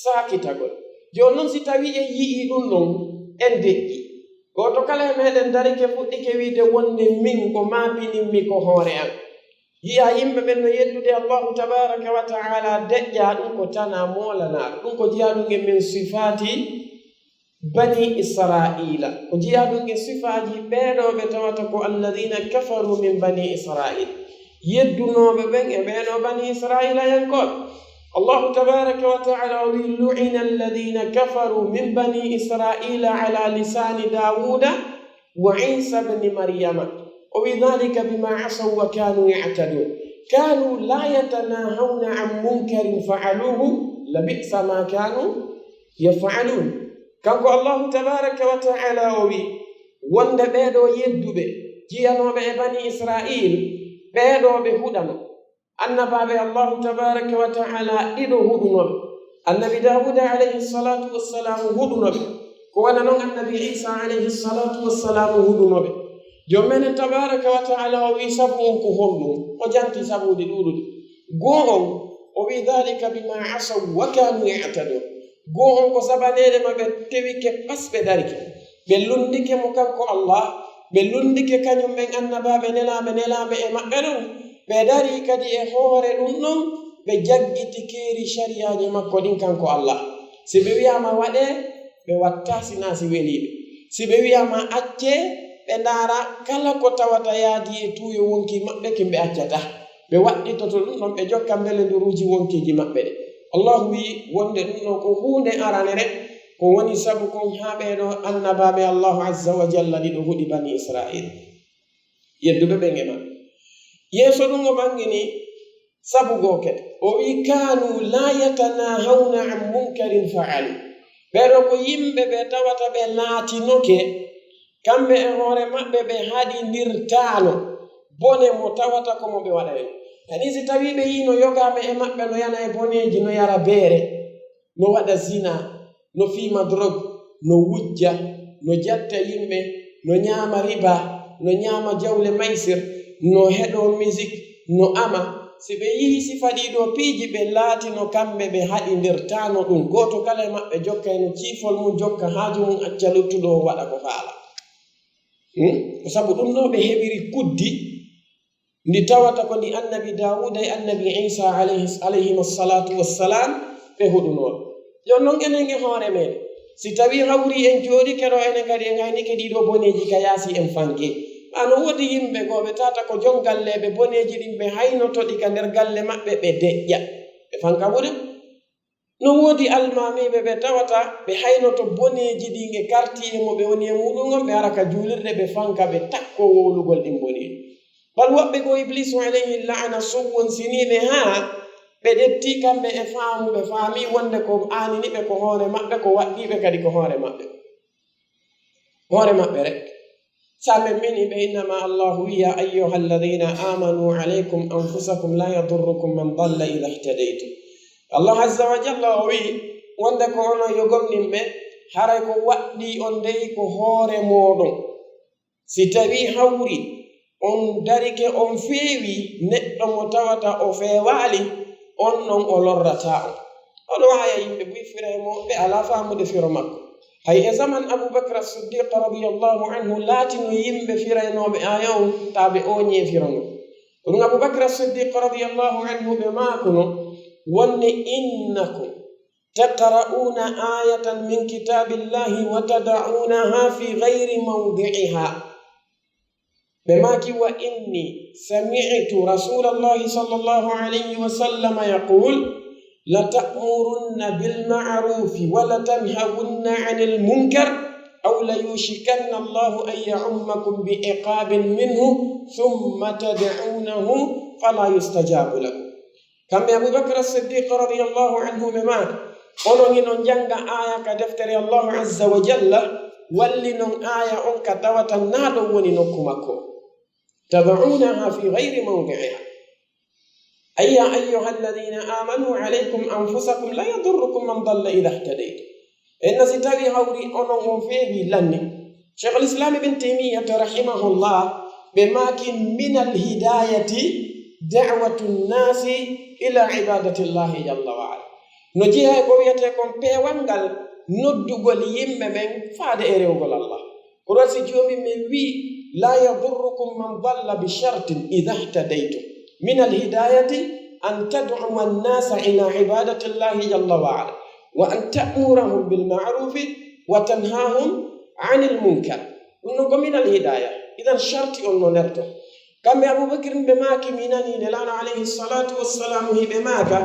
saakitagol. Jooni non, si tawii en yi'ii ɗun ɗon, en deƴƴi. Gooto kala e meɗen darike fuɗɗike wi'ude wonde min ko maa pinimmi ko hoore an. Yi'aa yimɓe ɓen no yeddude Allahu tabaraka wa ta'ala deƴƴaa, ɗun ko tanaa moolanaaɗo. Ɗun ko jeyaa ɗun e min sifaati Bani Israa'iila. Ko jeyaa ɗun e sifaaji ɓee ɗoo ɓe tawata ko alladhiina kafaruu min Bani Israa'iil. Yeddunooɓe ɓen e ɓee ɗoo Bani Israa'iilayankooɓe. Allahu tabaaraka wa ta'aala o wi'i, "Lu'ina alladhiina kafaruu min Bani Israa'iila alaa lisaani Daawuuda wa Iisa bni Maryama." O wi'i, "Dhaalika bimaa asaw wa kaanuu ya'taduun. Kaanuu laa yatanaahawna an munkarin fa'aluuhu, labi'sa maa kaanuu yaf'aluun." Kanko Allahu tabaaraka wa ta'aala o wi'i, wonde ɓee ɗoo yedduɓe, jeyanooɓe e Bani Israa'iil, ɓee ɗoo ɓe huɗano. Annabaaɓe Allahu tabaaraka wa ta'aala ɗiɗo huɗuno ɓe. Annabi Daawuda alayhi salaatu wa salaam huɗuno ɓe. Ko wano non Annabi Iisa alayhi salaatu wa salaam huɗuno ɓe. Joom men tabaaraka wa ta'aala o wi'i, sabu on ko honɗun? O janti sabuuji ɗuuɗuɗi. Goo on, o wi'i, "Dhaalika bimaa asaw wa kaanuu ya'taduun." Goo on ko sabaneede ma ɓe tewike pas ɓe darike. Ɓe lunndike mo kanko Allah, ɓe lunndike kañum ɓen annabaaɓe nelaaɓe nelaaɓe e maɓɓe ɗon. Ɓe darii kadi e hoore ɗun ɗon, ɓe jaggiti keeri sariyaaji makko ɗin kanko Allah. Si ɓe wi'aama waɗee, ɓe wattaa sinaa si welii ɓe. Si ɓe wi'aama accee, ɓe ndaara kala ko tawata yaadii e tuuyo wonkii maɓɓe kin ɓe accataa. Ɓe waɗɗitoto ɗun ɗon, ɓe jokka mbelenduruuji wonkiiji maɓɓe ɗin. Allahu wi'i wonde ɗun ɗoo ko huunde aranere, ko woni sabu kon haa ɓee ɗoo annabaaɓe Allahu azza wa jalla ɗiɗo huɗi Bani Israa'iil. Yedduɓe ɓen e maɓɓe. Yeeso ɗun o ɓanngini sabu goo kadi. O wi'i, "Kaanuu laa yatanaahawna an munkarin fa'aluuhu." Ɓee ɗoo ko yimɓe ɓe tawata ɓe laatinoke kamɓe e hoore maɓɓe ɓe haɗindirtaano bone mo tawata ko mo ɓe waɗayno. Kadi si tawii ɓe yi'ii no yogaa ɓe e maɓɓe no yana e boneeji, no yara beere, no waɗa zinaa, no fiima drog, no wujja, no jatta yimɓe, no ñaama riba, no ñaama jawle maysir, no heɗoo misik, no ama, Si ɓe yihi sifa ɗiɗo piiji, ɓe laatino kamɓe ɓe haɗi nder taano ɗum. Gooto kala e maɓɓe jokkayno ciifol mum, jokka haaju mum, acca luttuɗo on waɗa ko faala. Hmm? Ko sabu ɗum ɗo ɓe heɓiri kuddi, ndi tawata ko ndi annabi Daawuda e annabi Iisa alayhi, alayhima salatu wassalam, ɓe huɗunooɓe. Jooni non enen e hoore men, si tawii hawri en jooɗike ɗo, enen kadi en haynike ɗiɗo boneeji ka yaasi en fanke. Ano woodi yimɓe goo ɓe tawata ko jon galleeɓe, boneeji ɗin ɓe haynoto ɗi ka nder galle maɓɓe, ɓe deƴƴa, ɓe fanka ɓure. No woodi almaamiiɓe ɓe tawata ɓe haynoto boneeji ɗin e kartiye mo ɓe woni e muɗum on, ɓe ara ka juulirde ɓe fanka, ɓe takko wowlugol ɗin boneeji. Bal woɓɓe goo Ibliisu alayhi la'ana suwwonsiniiɓe haa ɓe ƴetti kamɓe e faamu, ɓe faami wonde ko aanini ɓe ko hoore maɓɓe, ko waɗɗii ɓe kadi ko hoore maɓɓe. Hoore maɓɓe rek. Sa men mini ɓe, innama Allahu wi'i, ya ayyuhalladhina amanu alaykum anfusakum la yadurrukum man dalla idha ihtadaytum. Allah azza wa jalla o wi'i wonde ko onon yo gomɗinɓe, haray ko waɗɗii on dey ko hoore mooɗon. Si tawii hawri on darike, on feewi neɗɗo mo tawata o feewaali, on non o lorrataa on. Oɗo waaya yimɓe buy fira e mo, ɓe alaa faamude firo makko. Hay e zaman Abu Bakr As-Siddiq radiyallahu anhu laatino yimɓe firaynooɓe aaya on, taa ɓe ooñii e firo ngon. Ɗum Abu Bakr As-Siddiq radiyallahu anhu ɓe maakuno wonde, innakum taqra'una ayatan min kitabillahi wa tada'unaha fi ghayri mawdi'iha. Ɓe maaki, wa inni sami'tu rasulallahi sallallahu alayhi wa sallam yaqul, lata'murunna bil ma'rufi wa latanhawunna anil munkar, aw layushikanna Allahu an ya'ummakum bi iqabin minhu, thumma tad'unahu fala yustajabu lakum. Kamɓe Abu Bakr As-Siddiq radiyallahu anhu ɓe maaki, onon hinon jannga aaya ka deftere Allahu azza wa jalla, walli non aaya on ka tawata naa ɗon woni nokku makko. Tada'unaha fi ghayri mawdi'iha. Ay ya ayyuhalladhina amanu alaykum anfusakum la yadurrukum man dalla idha ihtadaytum. Enna si tawi hawri onon on feewi lanni. Sheikhul Islam Ibn Taymiyyah rahimahullah ɓe maaki, minal hidayati da'watu nnasi ila ibadatillahi jalla wa ala. No jeyaa e ko wiyetee kon peewal ngal noddugol yimɓe ɓen faade e rewugol Allah. Ko ɗon si Joomi men wi'i, la yadurrukum man dalla bi shartin idha ihtadaytum. Minal hidayati an tad'uwa nnasa ila ibadatillahi jalla wa ala, wa an ta'murahum bil ma'rufi wa tanhahum anil munkar. Ɗum non ko minal hidaya. Idan sharti on no nder ton. Kamɓe Abubakrin ɓe maaki, mi nanii Nelaaɗo alayhi salatu wassalamu hiɓe maaka,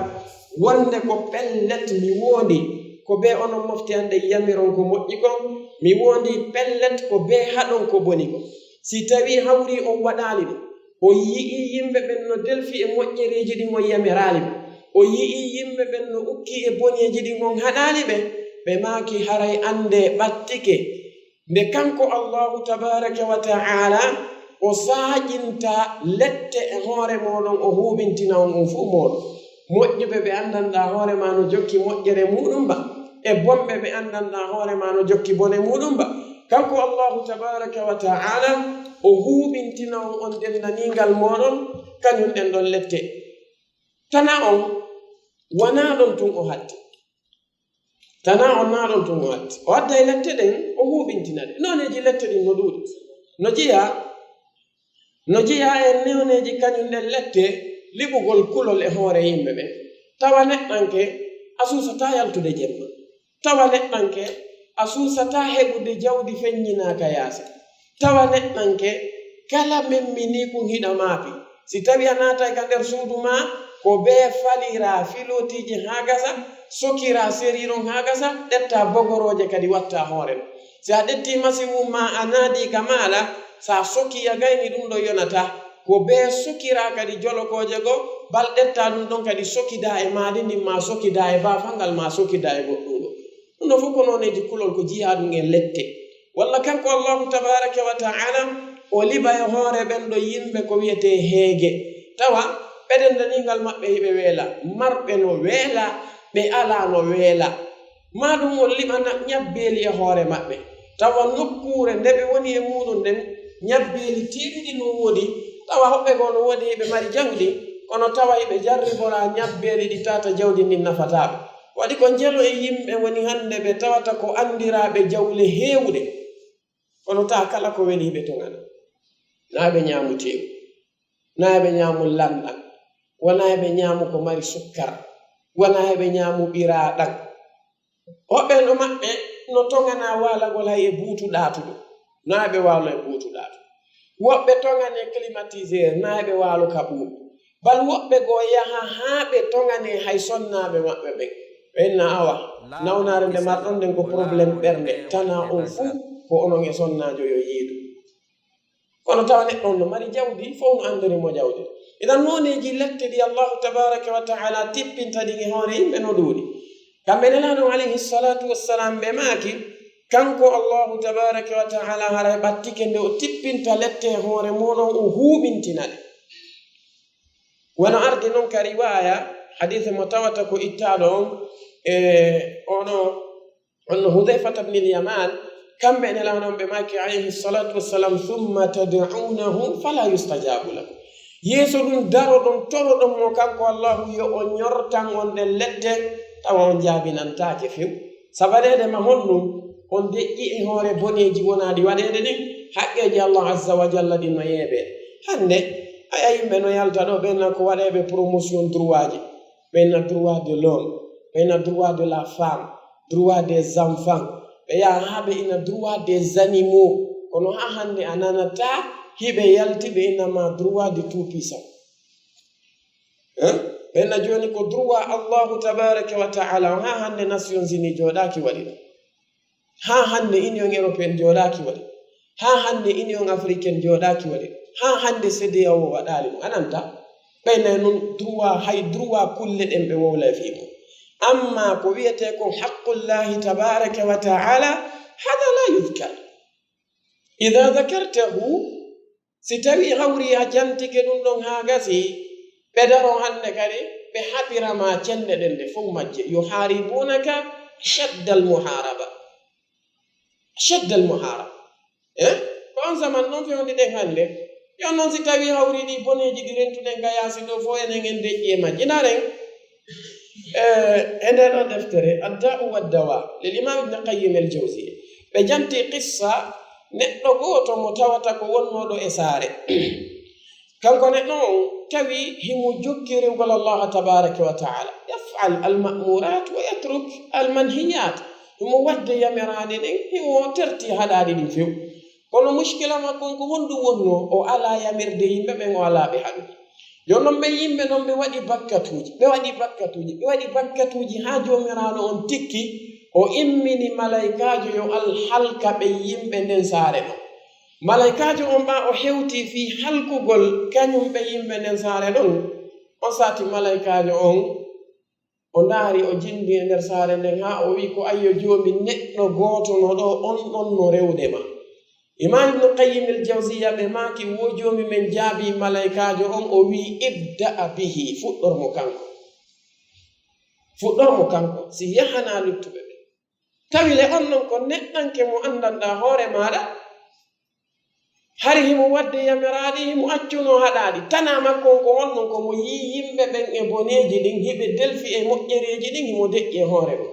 wonde ko pellet mi wondi ko bee onon mofte an ɗen yamiron ko moƴƴi kon, mi wondi pellet ko bee haɗon ko boni kon. Si tawii hawri on waɗaali ɗum, o yi'ii yimɓe ɓen no delfi e moƴƴereeji ɗin on yamiraali ɓe, o yi'ii yimɓe ɓen no ukkii e boneeji ɗin on haɗaali ɓe, ɓe maaki, haray anndee ɓattike nde kanko Allahu tabaraka wa ta'ala o saaƴinta lette e hoore mooɗon, o huuɓintina on on fuu mooɗon. Moƴƴuɓe ɓe anndanɗaa hoore maa no jokki moƴƴere muuɗum ba, e bonɓe ɓe anndanɗaa hoore maa no jokki bone muuɗum ba. Kanko Allahu tabaraka wa ta'ala o huuɓintina on on denndaniingal mooɗon, kañum ɗen ɗon lette. Tanaa on, wanaa ɗon tun o hatti. Tanaa on, naa ɗon tun o hatti. O adday lette ɗen, o huuɓintina ɗe. Nooneeji lette ɗin no ɗuuɗi. No jeyaa, no jeyaa e nooneeji kañum ɗen lette liɓugol kulol e hoore yimɓe ɓen. Tawa neɗɗanke a suusataa yaltude jemma. Tawa neɗɗanke a suusataa heɓude jawdi feññinaaka yaasi. Tawa neɗɗanke kala memminii kun hiɗa maapi. Si tawii a naatay ka nder suudu maa, ko bee faliraa filootiiji haa gasa, sokiraa seriiron haa gasa, ƴettaa bogorooje kadi wattaa hoore. Si a ƴettii masiwun maa a naadii ka maala, si a sokii a gayni ɗum ɗon yonataa. Ko bee sokiraa kadi jolokooje goo, bal ƴettaa ɗum ɗon kadi sokidaa e maadi ndin, maa sokidaa e baafal ngal, maa sokidaa e goɗɗum ɗon. Ɗum ɗon fof ko nooneeji kulol ko jiyaa ɗum e lette. Walla kanko Allahu tabaraka wa ta'ala o liɓa e hoore ɓen ɗon yimɓe ko wiyetee heege. Tawa ɓe denndaniingal maɓɓe hiɓe weela, marɓe no weela, ɓe alaa no weela. Maa ɗum o liɓana ñabbeeli e hoore maɓɓe. Tawa nokkuure nde ɓe woni e muuɗum nden, ñabbeeli tiiɗuɗi no woodi. Tawa hoɓɓe goo no woodi hiɓe mari jawdi, Kono tawa hiɓe jarriboraa ñabbeeli ɗi tata jawdi ndin nafataa ɓe. Waɗi ko njelo e yimɓe woni hannde ɓe tawata ko anndiraaɓe jawle heewuɗe. Kono taa kala ko weli hiɓe toŋana. Naa ɓe ñaamu teewu. Naa ɓe ñaamu lanɗan. Wanaa ɓe ñaamu ko mari sukkar. Wanaa ɓe ñaamu ɓiraaɗan. Woɓɓe no maɓɓe no toŋanaa waalagol hay e buutu ɗaatuɗo. Naa ɓe waalo e buutu ɗaatuɗo. Woɓɓe toŋane climatiseur, naa ɓe waalo ka ɓuuɓi. Bal woɓɓe goo yaha haa ɓe toŋane hay sonnaaɓe maɓɓe ɓen. Ɓe inna awa, nawnaare nde marɗon nden ko problème ɓernde, tanaa on fuu ko onon e sonnaajo yo yiidu. Kono tawa neɗɗo on no mari jawdi, fow no anndori mo jawdi. Idan nooneeji lette ɗi Allahu tabaaraka wa ta'ala tippinta ɗin e hoore yimɓe no ɗuuɗi. Kamɓe Nelaaɗo on alayhi salaatu wassalaam ɓe maaki, kanko Allahu tabaaraka wa ta'ala haray ɓattike nde o tippinta lette e hoore mooɗon, o huuɓintina ɗe. Wano ardi non ka riwaaya, hadiisi mo tawata ko ittaaɗo on, e ono, ono Hudhayfata ibn al-Yaman, kamɓe Nelaaɗo on ɓe maaki alayhi salatu wassalam, "Thumma tad'unahu fala yustajabu lakum." Yeeso ɗum daroɗon, toroɗon mo kanko Allahu yo o ñortan on ɗen lette, tawa on jaabinantaake few. Sabaneede ma honɗum? On deƴƴi e hoore boneeji wonaaɗi waɗeede ɗin, haqqeeji Allah azza wa jalla ɗin no yeebee. Hannde, aya yimɓe no yalta ɗo, ɓen na ko waɗeeɓe promotion droitji, ɓen na droit de l'homme, ɓen na droit de la femme, droit des enfants, ɓe yaha haa ɓe ina droit des animaux, kono haa hannde a nanataa hiɓe yalti ɓe ina ma droit de tout puissant. Hein? Ɓen na jooni ko droit Allahu tabaraka wa ta'ala on. Haa hannde Nations Unies jooɗaaki waɗi ɗum. Haa hannde Union Européenne jooɗaaki waɗi ɗum. Haa hannde Union Africaine jooɗaaki waɗi ɗum. Haa hannde C D A O waɗaali ɗum. A nanta? Ɓen na nun droit, hay droit kulle ɗen ɓe wowla e fii mum. Amma ko wi'etee kon haqqullahi tabaraka wa ta'ala, hada la yudkar. Ida dakartahu, si tawi hawri a jantike ɗum ɗon haa gasi, ɓe daro hannde kadi, ɓe haɓira ma cende ɗen ɗe fow majje. Yuharibunaka shaddal muharaba. Shaddal muharaba. Eh? Ko on zaman non fewndi ɗen hannde. Yo non si tawi hawri ɗi boneeji ɗi rentuɗen ka yaasi ɗo fow enen en deƴƴi e majji. Ndaren, eh, e nden ɗo deftere, Adda'u wa Dawa, lil Imam Ibn Qayyim al Jawziyya. Ɓe janti qissa neɗɗo gooto mo tawata ko wonnooɗo e saare. Kanko neɗɗo on tawi himo jokki rewgol Allah tabaraka wa ta'ala. Yaf'al al ma'murat wa yatruk al manhiyat. Himo waɗde yamiraaɗe ɗen, himo terti haɗaaɗe ɗin few. Kono mushkila makko on ko honɗum wonnoo? O alaa yamirde yimɓe ɓen, o alaa ɓe haɗude. Jooni non ɓen yimɓe non ɓe waɗi bakkatuuji, ɓe waɗi bakkatuuji, ɓe waɗi bakkatuuji haa Joomiraaɗo on tikki, o immini malaykaajo yo al halka ɓen yimɓe nden saare ɗon. Malaykaajo on ɓaa o hewti fii halkugol kañum ɓe yimɓe nden saare ɗon, on sati malaykaajo on o ndaari, o jimbi e nder saare nden haa o wi'i ko ayyo Joomi, neɗɗo gooto no ɗo, on ɗon no rewde ma. Imam Ibn Qayyim al Jawziyya ɓe maaki wo Joomi men jaabii malaykaajo on, o wi'i, "Ibda'a bihi, fuɗɗor mo kanko. Fuɗɗor mo kanko, si yahanaa luttuɓe ɓe." Tawi le on non ko neɗɗanke mo anndanɗaa hoore maaɗa, hari himo waɗde yamiraaɗi, himo accunoo haɗaaɗi. Tanaa makko on ko honɗum? Ko mo yii yimɓe ɓen e boneeji ɗin, hiɓe delfi e moƴƴereeji ɗin, himo deƴƴi e hoore mum.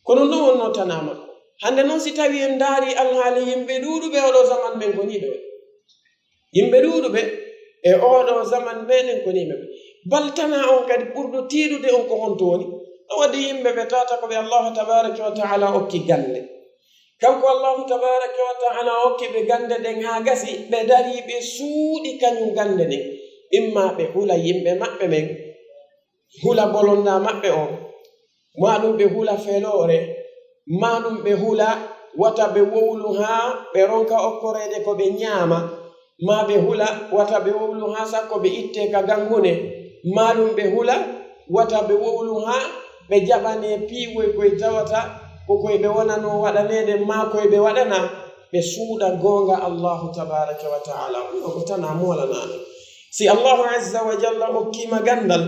Ko ɗum ɗon wonnoo tanaa makko. Hannde non si tawi en ndaari alhaali yimɓe ɗuuɗuɓe oɗo zaman ɓen ko nii ɓe waɗi. Yimɓe ɗuuɗuɓe e oɗo zaman meɗen ko nii ɓe waɗi. Bal tanaa on kadi ɓurɗo tiiɗude on ko honto woni? No waɗi yimɓe ɓe tawata ko ɓe Allahu tabaraka wa ta'ala okki gannde. Kanko Allahu tabaraka wa ta'ala okki ɓe gannde ɗen haa gasi, ɓe darii ɓe suuɗi kañum gannde ɗen. Imma ɓe hula yimɓe maɓɓe ɓen, hula bolonda maɓɓe on, maa ɗum ɓe hula feloore, maa ɗum ɓe hula wata ɓe wowlu haa ɓe ronka okkoreede ko ɓe ñaama, maa ɓe hula wata ɓe wowlu haa sakko ɓe ittee ka ganngune, maa ɗum ɓe hula wata ɓe wowlu haa ɓe jaɓanee piiwoy koy tawata ko koy ɓe wonanoo waɗaneede maa koy ɓe waɗanaa, ɓe suuɗa goonga Allahu tabaraka wa ta'ala. Ɗum ko tanaa moolanaaɗo. Si Allahu azza wa jalla okkiima ganndal,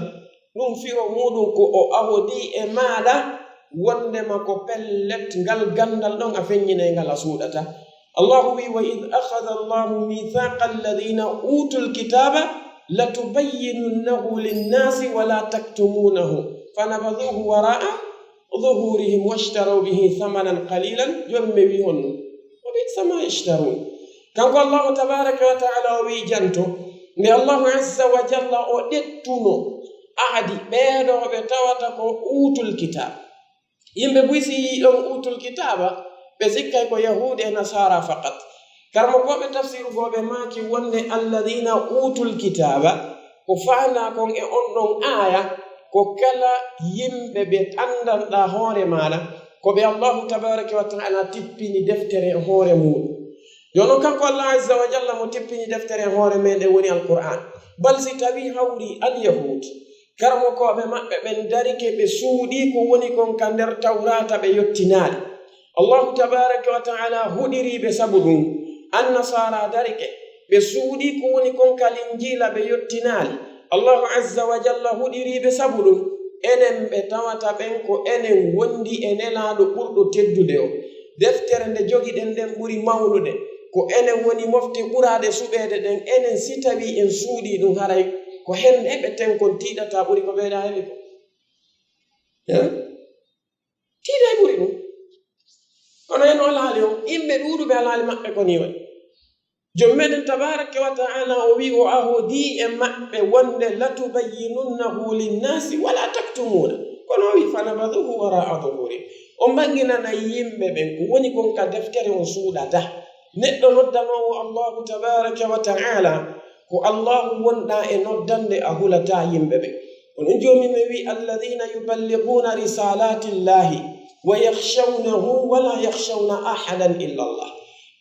ɗum firo muuɗum ko o ahodii e maaɗa, wonndema ko pellet ngal ganndal ɗon a feññinay ngal a suuɗata. Allahu wi'i, "Wa idh akhadha Allahu mithaqa alladhina utul kitaba لتبيننه للناس ولا تكتمونه فنبذوه وراء ظهورهم واشتروا به ثمنا قليلا. Jomi wi honno? وبئس ما يشترون. Kanko Allahu tabaraka wa ta'ala o wi janto, nde Allahu azza wa jalla o ƴettuno ahadi ɓeeɗo ɓe tawata ko uutul kitab. Yimɓe buy si yii ɗon uutul kitaba, ɓe sikkay ko yahuud e nasara faqat. Karmo ko ɓe tafsiru goo ɓe maaki wonde alladina uutul kitaba, ko faandaa kon e on ɗon aaya, ko kala yimɓe ɓe anndanɗaa hoore maaɗa, ko ɓe Allahu tabaraka wa ta'ala tippini deftere e hoore muuɗum. Jooni non kanko Allah azza wa jalla mo tippini deftere e hoore meɗen woni Alqur'an. Bal si tawi hawri alyahud, karamokooɓe maɓɓe ɓen darike ɓe suuɗii ko woni kon ka nder Tawraata ɓe yottinaali. Allahu tabaraka wa ta'ala huɗirii ɓe sabu ɗum. Annasaara darike ɓe suuɗii ko woni kon ka Linjiila ɓe yottinaali. Allahu azza wa jalla huɗirii ɓe sabu ɗum. Enen ɓe tawata ɓen ko enen wondi e Nelaaɗo ɓurɗo teddude o. Deftere nde jogiɗen nden ɓuri mawnude. Ko enen woni mofte ɓuraade suɓeede ɗen. Enen si tawii en suuɗii ɗum haray ko hen heɓeten kon tiiɗata ɓuri ko ɓeeɗa heɓi kon. Eh? Tiiɗay ɓuri ɗum. Kono en alhaali on, yimɓe ɗuuɗuɓe alhaali maɓɓe ko nii waɗi. Joom meɗen tabaraka wa ta'ala o wi o ahodi e maɓɓe wonde latubayyinunnahu linnasi wala taktumuna. Kono o wi fanabaduhu wara'a zuhuri. On ɓanginana yimɓe ɓen ko woni kon ka deftere on suuɗata. Neɗɗo noddanoowo Allahu tabaraka wa ta'ala, ko Allahu wonɗaa e noddande a hulataa yimɓe ɓen. Kono joomi men wi alladina yuballiguna risalatillahi wa yakhshawnahu wala yakhshawna ahadan illa Allah.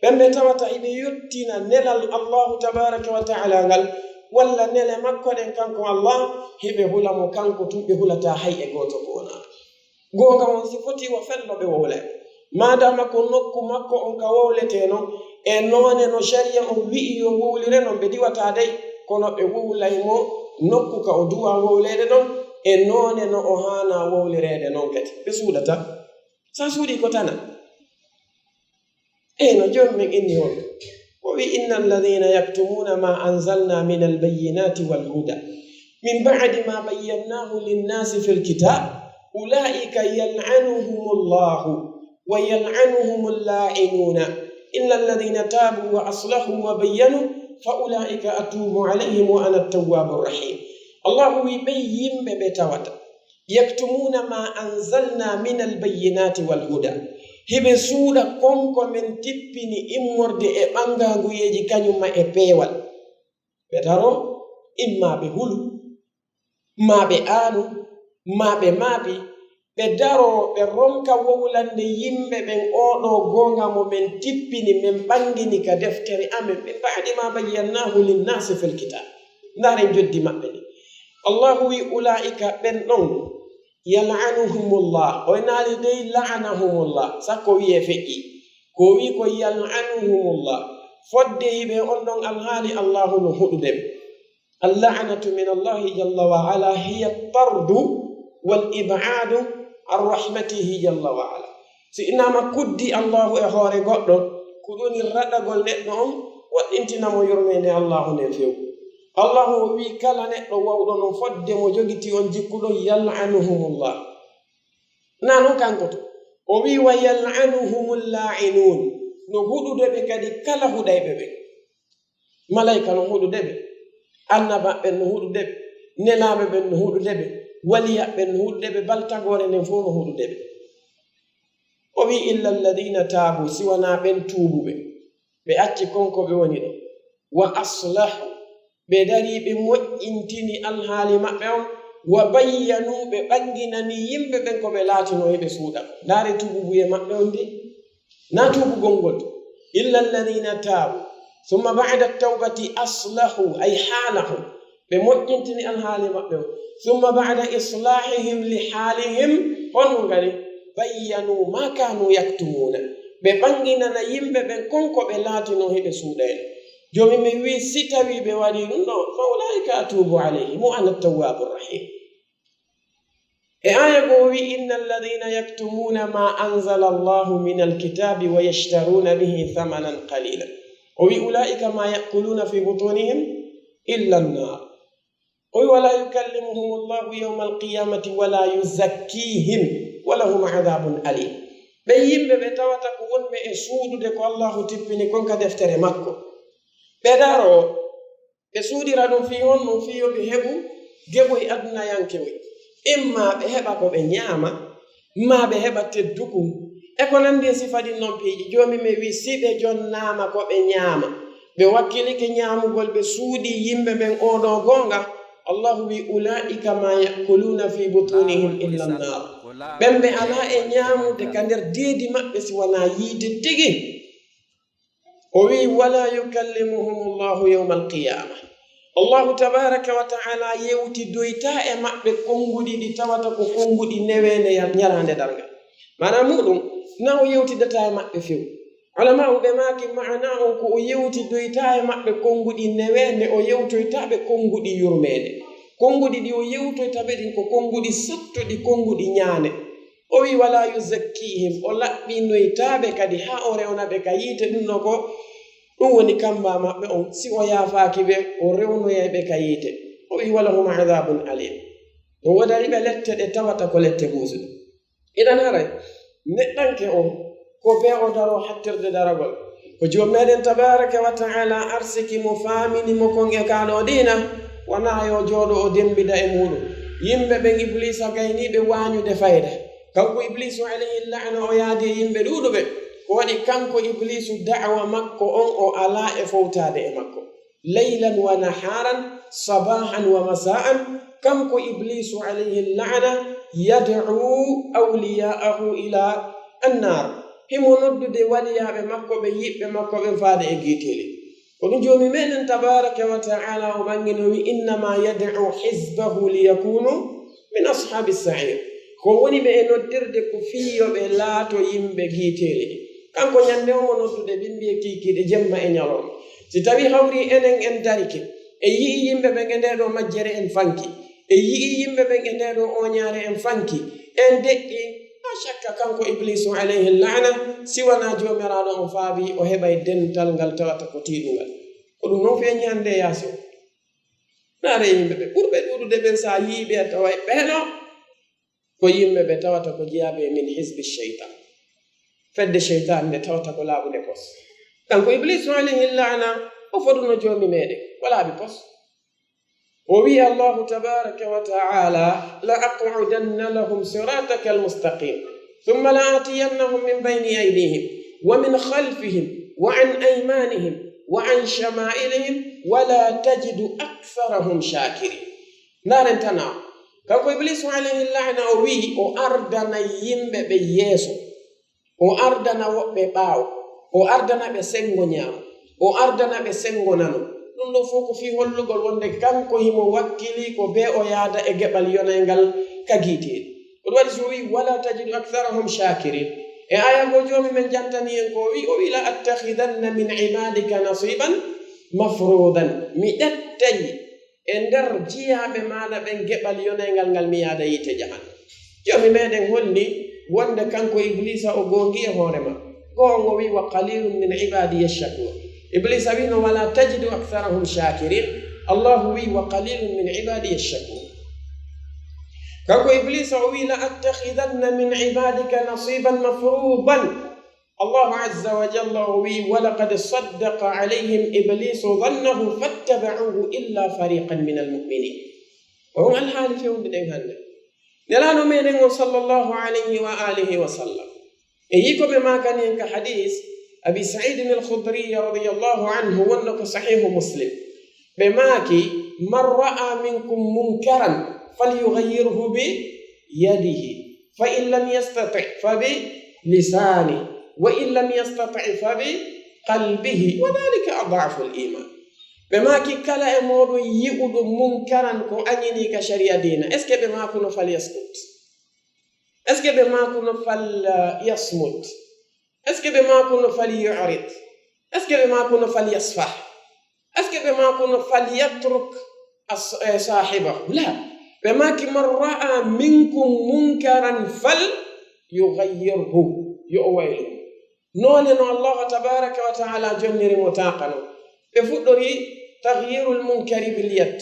Ɓen ɓe tawata hiɓe yottina nelal Allahu tabaraka wa ta'ala ngal, walla nele makko ɗen kanko Allah, hiɓe hula mo kanko tun, ɓe hulataa hay e gooto ko wonaa. Goonga on si foti o fello ɓe wowle. Maadama ko nokku makko on ka wowletee non, e noone no sharia on wi'i yo wowlire non ɓe diwataa dey, kono ɓe wowlay mo nokku ka o duwaa wowleede non, e noone no o haanaa wowlireede non kadi. Ɓe suuɗata. Sa suuɗii ko tana. Eeno, Joomi men inni on, o wi, inna alladina yaktumuna ma anzalna min albayinati walhuda min ba'di ma bayyannahu linnasi fi lkitab, ulaika yal'anuhum llahu wa yal'anuhum llainuna, illa alladina tabu wa aslahu wa bayyanu fa ulaika atubu alayhim wa ana tawwabu rahim. Allahu wi, ɓen yimɓe ɓe tawata yaktumuna ma anzalna min albayinati walhuda. Hiɓe suuɗa kon ko men tippini immorde e ɓangaanguyeeji kañum ma e peewal. Ɓe daro, imma ɓe hulu, ma ɓe aanu, ma ɓe maabi, ɓe daro, ɓe ronka wowlande yimɓe ɓen oo ɗoo goonga mo men tippini, men ɓangini ka deftere amen, min ba'di ma bayyannahu linnasi fil kitab. Ndaaren joddi maɓɓe ni. Allahu wi, ulaa'ika, ɓen ɗon, yal'anuhumullah. O inaali dey la'anahumullah, sakko wi'e feƴƴi. Ko wi ko yal'anuhumullah. Fodde hiɓe on ɗon alhaali, Allahu no huɗude ɓe. Al-la'natu min Allahi jalla wa ala hiya at-tardu wal ib'adu an rahmatihi jalla wa ala. Si inama kuddi Allahu e hoore goɗɗo, ko ɗum woni raɗagol neɗɗo on, waɗɗintina mo yurmeende Allahu nden few. Allahu o wi kala neɗɗo wawɗo no fodde mo jogiti on jikku ɗon, yal'anuhumullah. Na non kanko to. O wi wa yal'anuhumul la'inun. No huɗude ɓe kadi kala huɗayɓe ɓe. Malaika no huɗude ɓe. Annabaɓe ɓen no huɗude ɓe. Nelaaɓe ɓen no huɗude ɓe. Waliyaɓe ɓen no huɗude ɓe. Bal tagoore nden fow no huɗude ɓe. O wi illa alladina taabu, si wanaa ɓen tuubuɓe. Ɓe acci kon ko ɓe woni ɗon. Wa aslahu, ɓe darii ɓe moƴƴintini alhaali maɓɓe on. Wa bayyanu, ɓe ɓanginani yimɓe ɓen ko ɓe laatinoo hiɓe suuɗa. Ndaare tuububuye maɓɓe on ndi. Na tuubugol ngol. Illa alladina taabu. Summa ba'da tawbati aslahu, ay haalahum. Ɓe moƴƴintini alhaali maɓɓe on. Summa ba'da islahihim li haalihim, honno ngari? Bayyanu ma kanu yaktumuna. Ɓe ɓanginana yimɓe ɓen kon ko ɓe laatinoo hiɓe suuɗayno. Joomi men wi, si tawii ɓe waɗii ɗum ɗo, fa ulaika atubu alayhim wa ana tawwabu rahim. E aya goo wi, inna alladina yaktumuna ma anzala Allahu min alkitabi wa yashtaruna bihi thamanan qalila. O wi, ulaika ma yakuluna fi butunihim illa annar. O wi, "Wala yukallimuhum Allahu yawma alqiyamati wala yuzakkihim walahum adhabun alim." Ɓe yimɓe ɓe tawata ko wonɓe e suuɗude ko Allahu tippini kon ka deftere makko. Ɓe daro, ɓe suuɗira ɗum fii honɗum? Fii yo ɓe heɓu geɓoy adunayankewoy. Imma ɓe heɓa ko ɓe ñaama, maa ɓe heɓa teddukun. E ko nandi e sifa ɗin non piiji, Joomi men wi, si ɓe jonnaama ko ɓe ñaama, ɓe wakkilike ñaamugol, ɓe suuɗii yimɓe ɓen oo ɗoo goonga, Allahu wi, "Ulaa'ika maa ya'kuluuna fii butuunihim illa nnaar." Ɓen ɓe alaa e ñaamude ka nder deedi maɓɓe si wanaa yiite tigi. O wi, "Wala yukallimuhum Allahu yawma alqiyama." Allahu tabaraka wa ta'ala yewtidoyta e maɓɓe konnguɗi ɗi tawata ko konnguɗi neweende yal-, ñalaande darngal. Maanaa muɗum, na o yewtidata e maɓɓe few. Ulama'u ɓe maaki maanaa on ko o yewtidoyta e maɓɓe konnguɗi neweende, o yewtoyta ɓe konnguɗi yurmeende. Konnguɗi ɗi o yewtoyta ɓe ɗin ko konnguɗi sattuɗi, konnguɗi ñaane. O wi, "Wala yuzakkihim," o laɓɓinoyta ɓe kadi haa o rewna ɓe ka yiite. Ɗum ɗo ko ɗum woni kamba maɓɓe on, si o yaafaaki ɓe, o rewnoyay ɓe ka yiite. O wi, "Walahum adhabun alim." O woodani ɓe lette ɗe tawata ko lette buusuɗe. Idan haray, neɗɗanke on, ko bee o daroo hattirde daragol. Ko Joomi meɗen tabaraka wa ta'ala arsiki mo, faamini mo kon e kaa ɗoo diina, wanaa yo jooɗo o demmbida e muuɗum. Yimɓe ɓen Ibliisa gayni ɓe waañude fayda. Kanko Ibliisu alayhi la'na o yaadi e yimɓe ɗuuɗuɓe. Ko waɗi kanko Ibliisu da'wa makko on o alaa e fowtaade e makko. Laylan wa nahaaran, sabaahan wa masaa'an, kanko Ibliisu alayhi la'na yad'u awliyaa'ahu ila annaar. Himo noddude waliyaaɓe makko ɓe yiɓɓe makko ɓen faade e giiteeli. Ko ɗum Joomi meɗen tabaraka wa ta'ala o ɓanngino wi, "Innama yad'u hizbahu liyakunu min ashaabi sa'ir." Ko woni ɓe e noddirde ko fii yo ɓe laato yimɓe giiteeli. Kanko ñande o mo noddude ɓimɓi e kiikiiɗe jemma e ñalorma. Si tawi hawri enen en darike, e yi'i yimɓe ɓen e ndee ɗoo majjere en fanki, e yi'i yimɓe ɓen e ndee ɗoo ooñaare en fanki, en deƴƴi, laa shakka kanko Ibliisu alayhi la'na, si wanaa Joomiraaɗo on faabi, o heɓay dental ngal tawata ko tiiɗungal. Ko ɗum non feeñi hannde e yaasi o. Naare yimɓe ɓe ɓurɓe ɗuuɗude ɓen, sa yi'i ɓe a taway ɓeeno ko yimɓe ɓe tawata ko jeyaaɓe min hizbi shaytan. Fedde shaytan nde tawata ko laaɓude pos. Kanko Ibliisu alayhi la'na, o foduno Joomi meɗen, o laaɓi pos. O wi'i Allahu tabaraka wa ta'ala, "La aqudanna lahum sirataka almustaqim, thumma la atiyannahum min bayni aydihim, wa min khalfihim, wa an aymanihim, wa an shama'ilihim, wa la tajidu aktharahum shakirin." Ndaaren tana, kanko Ibliisu alayhi la'na o wi'i o ardana yimɓe ɓe yeeso, o ardana woɓɓe ɓaawo, o ardana ɓe senngo ñaamo, o ardana ɓe senngo nano. Ɗum ɗoo fof ko fii hollugol wonde kanko himo wakkili ko bee o yaada e geɓal yonay ngal ka giiteeli. Ko ɗum waɗi so o wi'i, "Wala tajidu aktharahum shakirin." E aya ko Joomi men jantani en ko o wi'i, o wi'i, "La attakhidanna min ibadika nasiban mafrudan." Mi ƴettay e nder jiyaaɓe maaɗa ɓen geɓal yonay ngal, ngal mi yaada yiite jahannama. Joomi meɗen holli wonde kanko Ibliisa o goongi e hoore makko. Goongo wi, "Wa qalilun min ibadiya shakur." Ibliisa wi no, "Wala tajidu aktharahum shakirin." Allahu wi, "Wa qalilun min ibadiya shakur." Kanko Ibliisa o wi, "La attakhidanna min ibadika nasiban mafrudan." Allahu azza wa jalla o wi, "Wa laqad saddaqa alayhim iblisu dhannahu fattaba'uhu illa fariqan min almu'minin." On alhaali fewndo ɗen hannde. Nelaaɗo meɗen on sallallahu alayhi wa alihi wa sallam. E yii ko ɓe maakani en ka hadis Abi Sa'idin al-Khudri radiyallahu anhu wonno ko Sahihu Muslim. Ɓe maaki, "Man ra'a minkum munkaran falyughayyirhu bi yadihi, fa in lam yastati' fa bi lisani, wa in lam yastati' fa bi qalbihi, wa dhalika ad'afu al-iman." Ɓe maaki, "Kala e mooɗon yi'uɗo munkaran ko añini ka sharia diina, est-ce que ɓe maakuno fal yaskut? Est-ce que ɓe maakuno fal, uh, yasmut? Est-ce que ɓe maakuno fal yu'rid? Est-ce que ɓe maakuno fal yasfah? Est-ce que ɓe maakuno fal yatruk as-, eh, sahibahu?" La. Ɓe maaki, "Man ra'a minkum munkaran fal yughayyirhu." Yo o waylu. Noone no Allah tabaraka wa ta'ala jonniri mo taaka non. Ɓe fuɗɗori taghyirul munkari bil yad.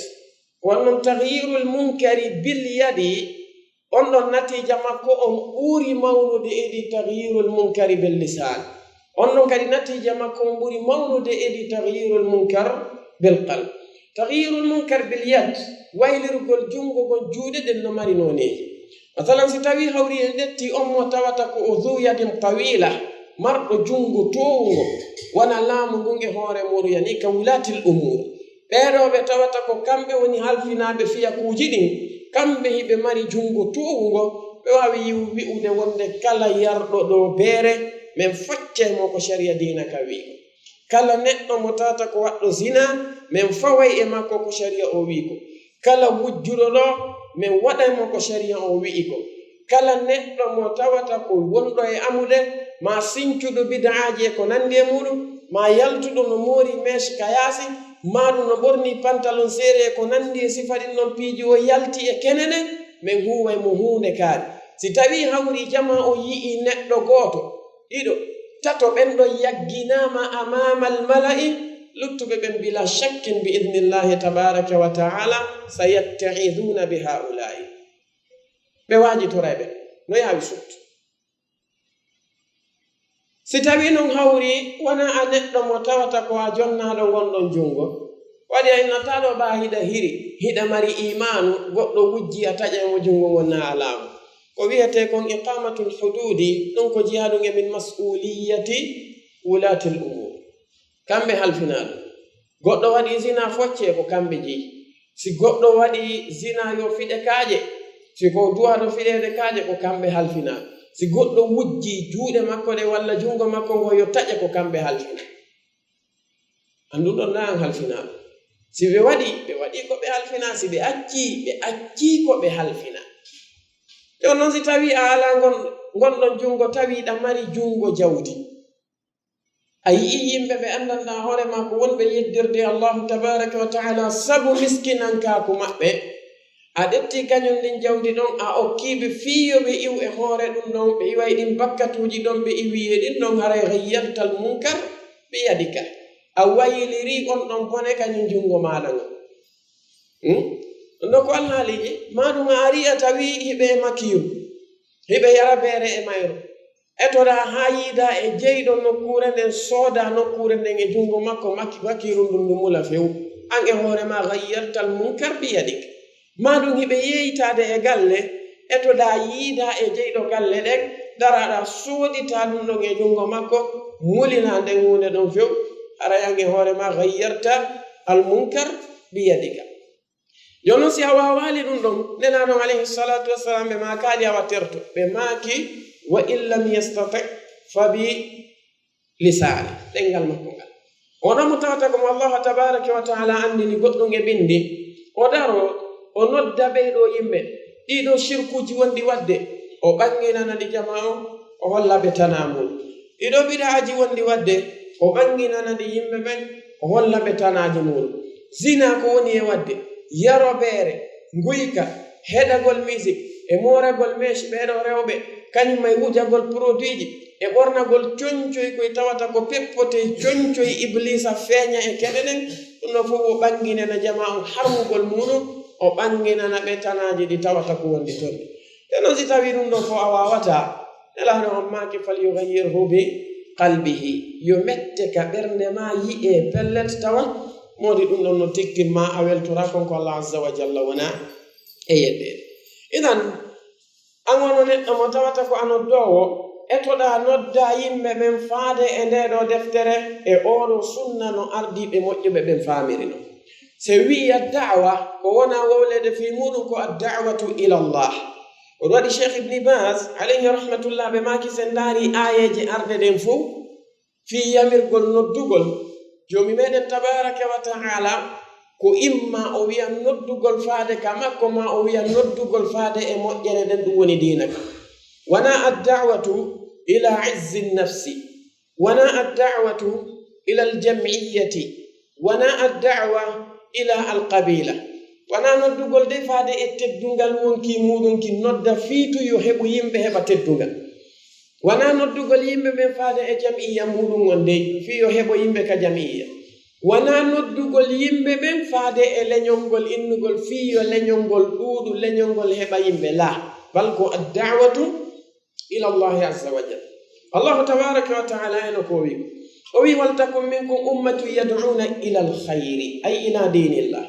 Ko waɗi noon, taxyirul munkari bil yadi, on ɗon natiija makko on ɓuri mawnude idi taxyirul munkari bil lisaan. On ɗon kadi natiija makko on ɓuri mawnude idi taxyirul munkar bil qalb. Taxyirul munkar bil yad, waylirgol junngo ngon, juuɗe ɗen no mari nooneeji. Masalan, si tawii hawri en ƴetti on mo tawata ko o zu yadin tawila, marɗo junngo toowungo, wona laamu ngun e hoore muuɗum, yani ka wulaatil umuur. Ɓee ɗoo ɓe tawata ko kamɓe woni halfinaaɓe fiyakuuji ɗin, kamɓe hiɓe mari junngo toowungo, ɓe waawi yiw-, wi'ude wonde kala yarɗo ɗoo beere, men foccee mo ko sariya diina ka wi'i ko. Kala neɗɗo mo tawata ko waɗɗo zina, men faway e makko ko sariya o wi'i ko. Kala wujjuɗo ɗoo, men waɗay mo ko sariya o wi'i ko. Kala neɗɗo mo tawata ko wonɗo e amude, maa sincuɗo bid'aaji e ko nanndi e muuɗum, maa yaltuɗo no moori mèche ka yaasi, maa ɗum no ɓorni pantalon seere e ko nanndi e sifa ɗin ɗon piiji, o yalti e kenene, men huuway mo huunde kaari. Si tawii hawri jamaa on yi'ii neɗɗo gooto, ɗiɗo, tato, ɓen ɗon yagginaama amaamal mala'i, luttuɓe ɓen bilaa shakkin bi idnillahi tabaaraka wa ta'ala, sayatta'izuuna bi haa'ulaa'i. Ɓe waajitoray ɓe, no yaawi suttu. Si tawii non hawri wonaa a neɗɗo mo tawata ko a jonnaaɗo ngon ɗon junngo, waɗi a innataa ɗoo ɓaa hiɗa hiri, hiɗa mari iimaanu, goɗɗo wujji a taƴay mo junngo ngon naa a laamu. Ko wi'etee kon iqaamatul huduudi, ɗum ko jeyaaɗum e min mas'uuliyati wulaatil umuur. Kamɓe halfinaa ɗum. Goɗɗo waɗi zina foccee, ko kamɓe jeyi. Si goɗɗo waɗi zina yo fiɗe kaaƴe, si ko duwaaɗo fiɗeede kaaƴe, ko kamɓe halfinaa. Si goɗɗo wujji juuɗe makko ɗe walla junngo makko ngo yo taƴe, ko kamɓe halfinaa. Anndu ɗon naa an halfinaaɗo. Si ɓe waɗi, ɓe waɗi ko ɓe halfinaa. Si ɓe accii, ɓe accii ko ɓe halfinaa. Jooni non si tawii a alaa ngon, ngon ɗon junngo, tawii ɗa mari junngo jawdi. A yi'ii yimɓe ɓe anndanɗaa hoore maa ko wonɓe yeddirde Allahu tabaaraka wa ta'ala sabu miskinankaaku maɓɓe. A ƴetti kañum ndin jawdi ɗon, a okkii ɓe fii yo ɓe iw e hoore ɗum ɗon, ɓe iway ɗin bakkatuuji ɗon, ɓe iwii e ɗin ɗon, haray ghayyartal munkar bi yadika. A waylirii on ɗon bone kañum junngo maaɗa ngon. Hmm? Ɗum ɗo ko alhaaliiji, maa ɗum a arii a tawii hiɓe e makiiru, hiɓe yara beere e mayru. Etoɗaa haa yiidaa e jeyɗo nokkuure nden, soodaa nokkuure nden e junngo makko, maki-, makiiru ndun ndu mula few. An e hoore maa ghayyartal munkar bi yadik. Maa ɗum hiɓe yeeytaade e galle, etoɗaa yiidaa e jeyɗo galle ɗen, daraaɗaa sooditaa ɗum ɗon e junngo makko, mulinaa nden huunde ɗon few, haray an e hoore maa ghayyarta al munkar bi yadika. Jooni non si a waawaali ɗum ɗon, Nelaaɗo on alayhi salatu wassalam ɓe maakaali awa terto. Ɓe maaki, "Wa in lam yastati fa bi lisaani." Ɗemngal makko ngal. Oɗo mo tawata ko mo Allahu tabaaraka wa ta'ala anndini goɗɗum e binndi, o daro, o nodda ɓee ɗoo yimɓe, ɗii ɗoo shirkuuji wonɗi waɗde, o ɓannginana ɗi jamaa on, o holla ɓe tanaa mum. Ɗii ɗoo bid'aaji wonɗi waɗde, o ɓannginana ɗi yimɓe ɓen, o holla ɓe tanaaji mum. Zina ko woni e waɗde, yaro beere, nguyka, heɗagol musique, e mooragol mèche ɓee ɗoo rewɓe, kañum e wujagol produitji, e ɓornagol coñcoy koy tawata ko peppote coñcoy Ibliisa feeña e keɗe ɗen, ɗum ɗoo fof o ɓannginana jamaa on harmugol muuɗum, o ɓannginana ɓe tanaaji ɗi tawata ko wonɗi ton ɗi. Te non si tawii ɗum ɗoo fof a waawataa, Nelaaɗo on maaki, "Falyughayyirhu bi qalbihi." Yo mette ka ɓernde maa yi'ee pellet tawa, moodi ɗum ɗon no tikkin maa a weltoraa kon ko Allah azza wa jalla wona e yeddeede. Idan, an wano neɗɗo mo tawata ko a noddoowo, etoɗaa noddaa yimɓe ɓen faade e ndee ɗoo deftere e oo ɗoo sunna no ardiiɓe moƴƴuɓe ɓen faamiri non. Se wi'i ad-da'wa, ko wona wowleede fii muuɗum ko ad-da'watu ila Allah. Ko ɗum waɗi Cheikh Ibn Baz, alayhi rahmatullah, ɓe maaki, sen ndaari aayeeje arde ɗen fow, fii yamirgol noddugol, Joomi meɗen tabaaraka wa ta'ala, ko imma o wi'a noddugol faade ka makko, ma o wi'a noddugol faade e moƴƴere nden, ɗum woni diina ka. Wona ad-da'watu ila izzi nafsi, wona ad-da'watu ila al-jam'iyyati, wona ad-da'wa ila al-qabila. Wona noddugol de faade e teddungal wonkii muuɗum, ki nodda fii tun yo heɓu yimɓe heɓa teddungal. Wona noddugol yimɓe ɓen faade e jam'iyya muuɗum on dey, fii yo heɓo yimɓe ka jam'iyya. Wanaa noddugol yimɓe ɓen faade e leñol ngol, innugol fii yo leñol ngol ɗuuɗu, leñol ngol heɓa yimɓe, laa. Bal ko ad-da'watu ila Allahi azza wa jalla. Allahu tabaraka wa ta'ala eno ko wi, o wi, "Wal takun minkum ummatun yad'una ila al-khayri", ay ila dinillah.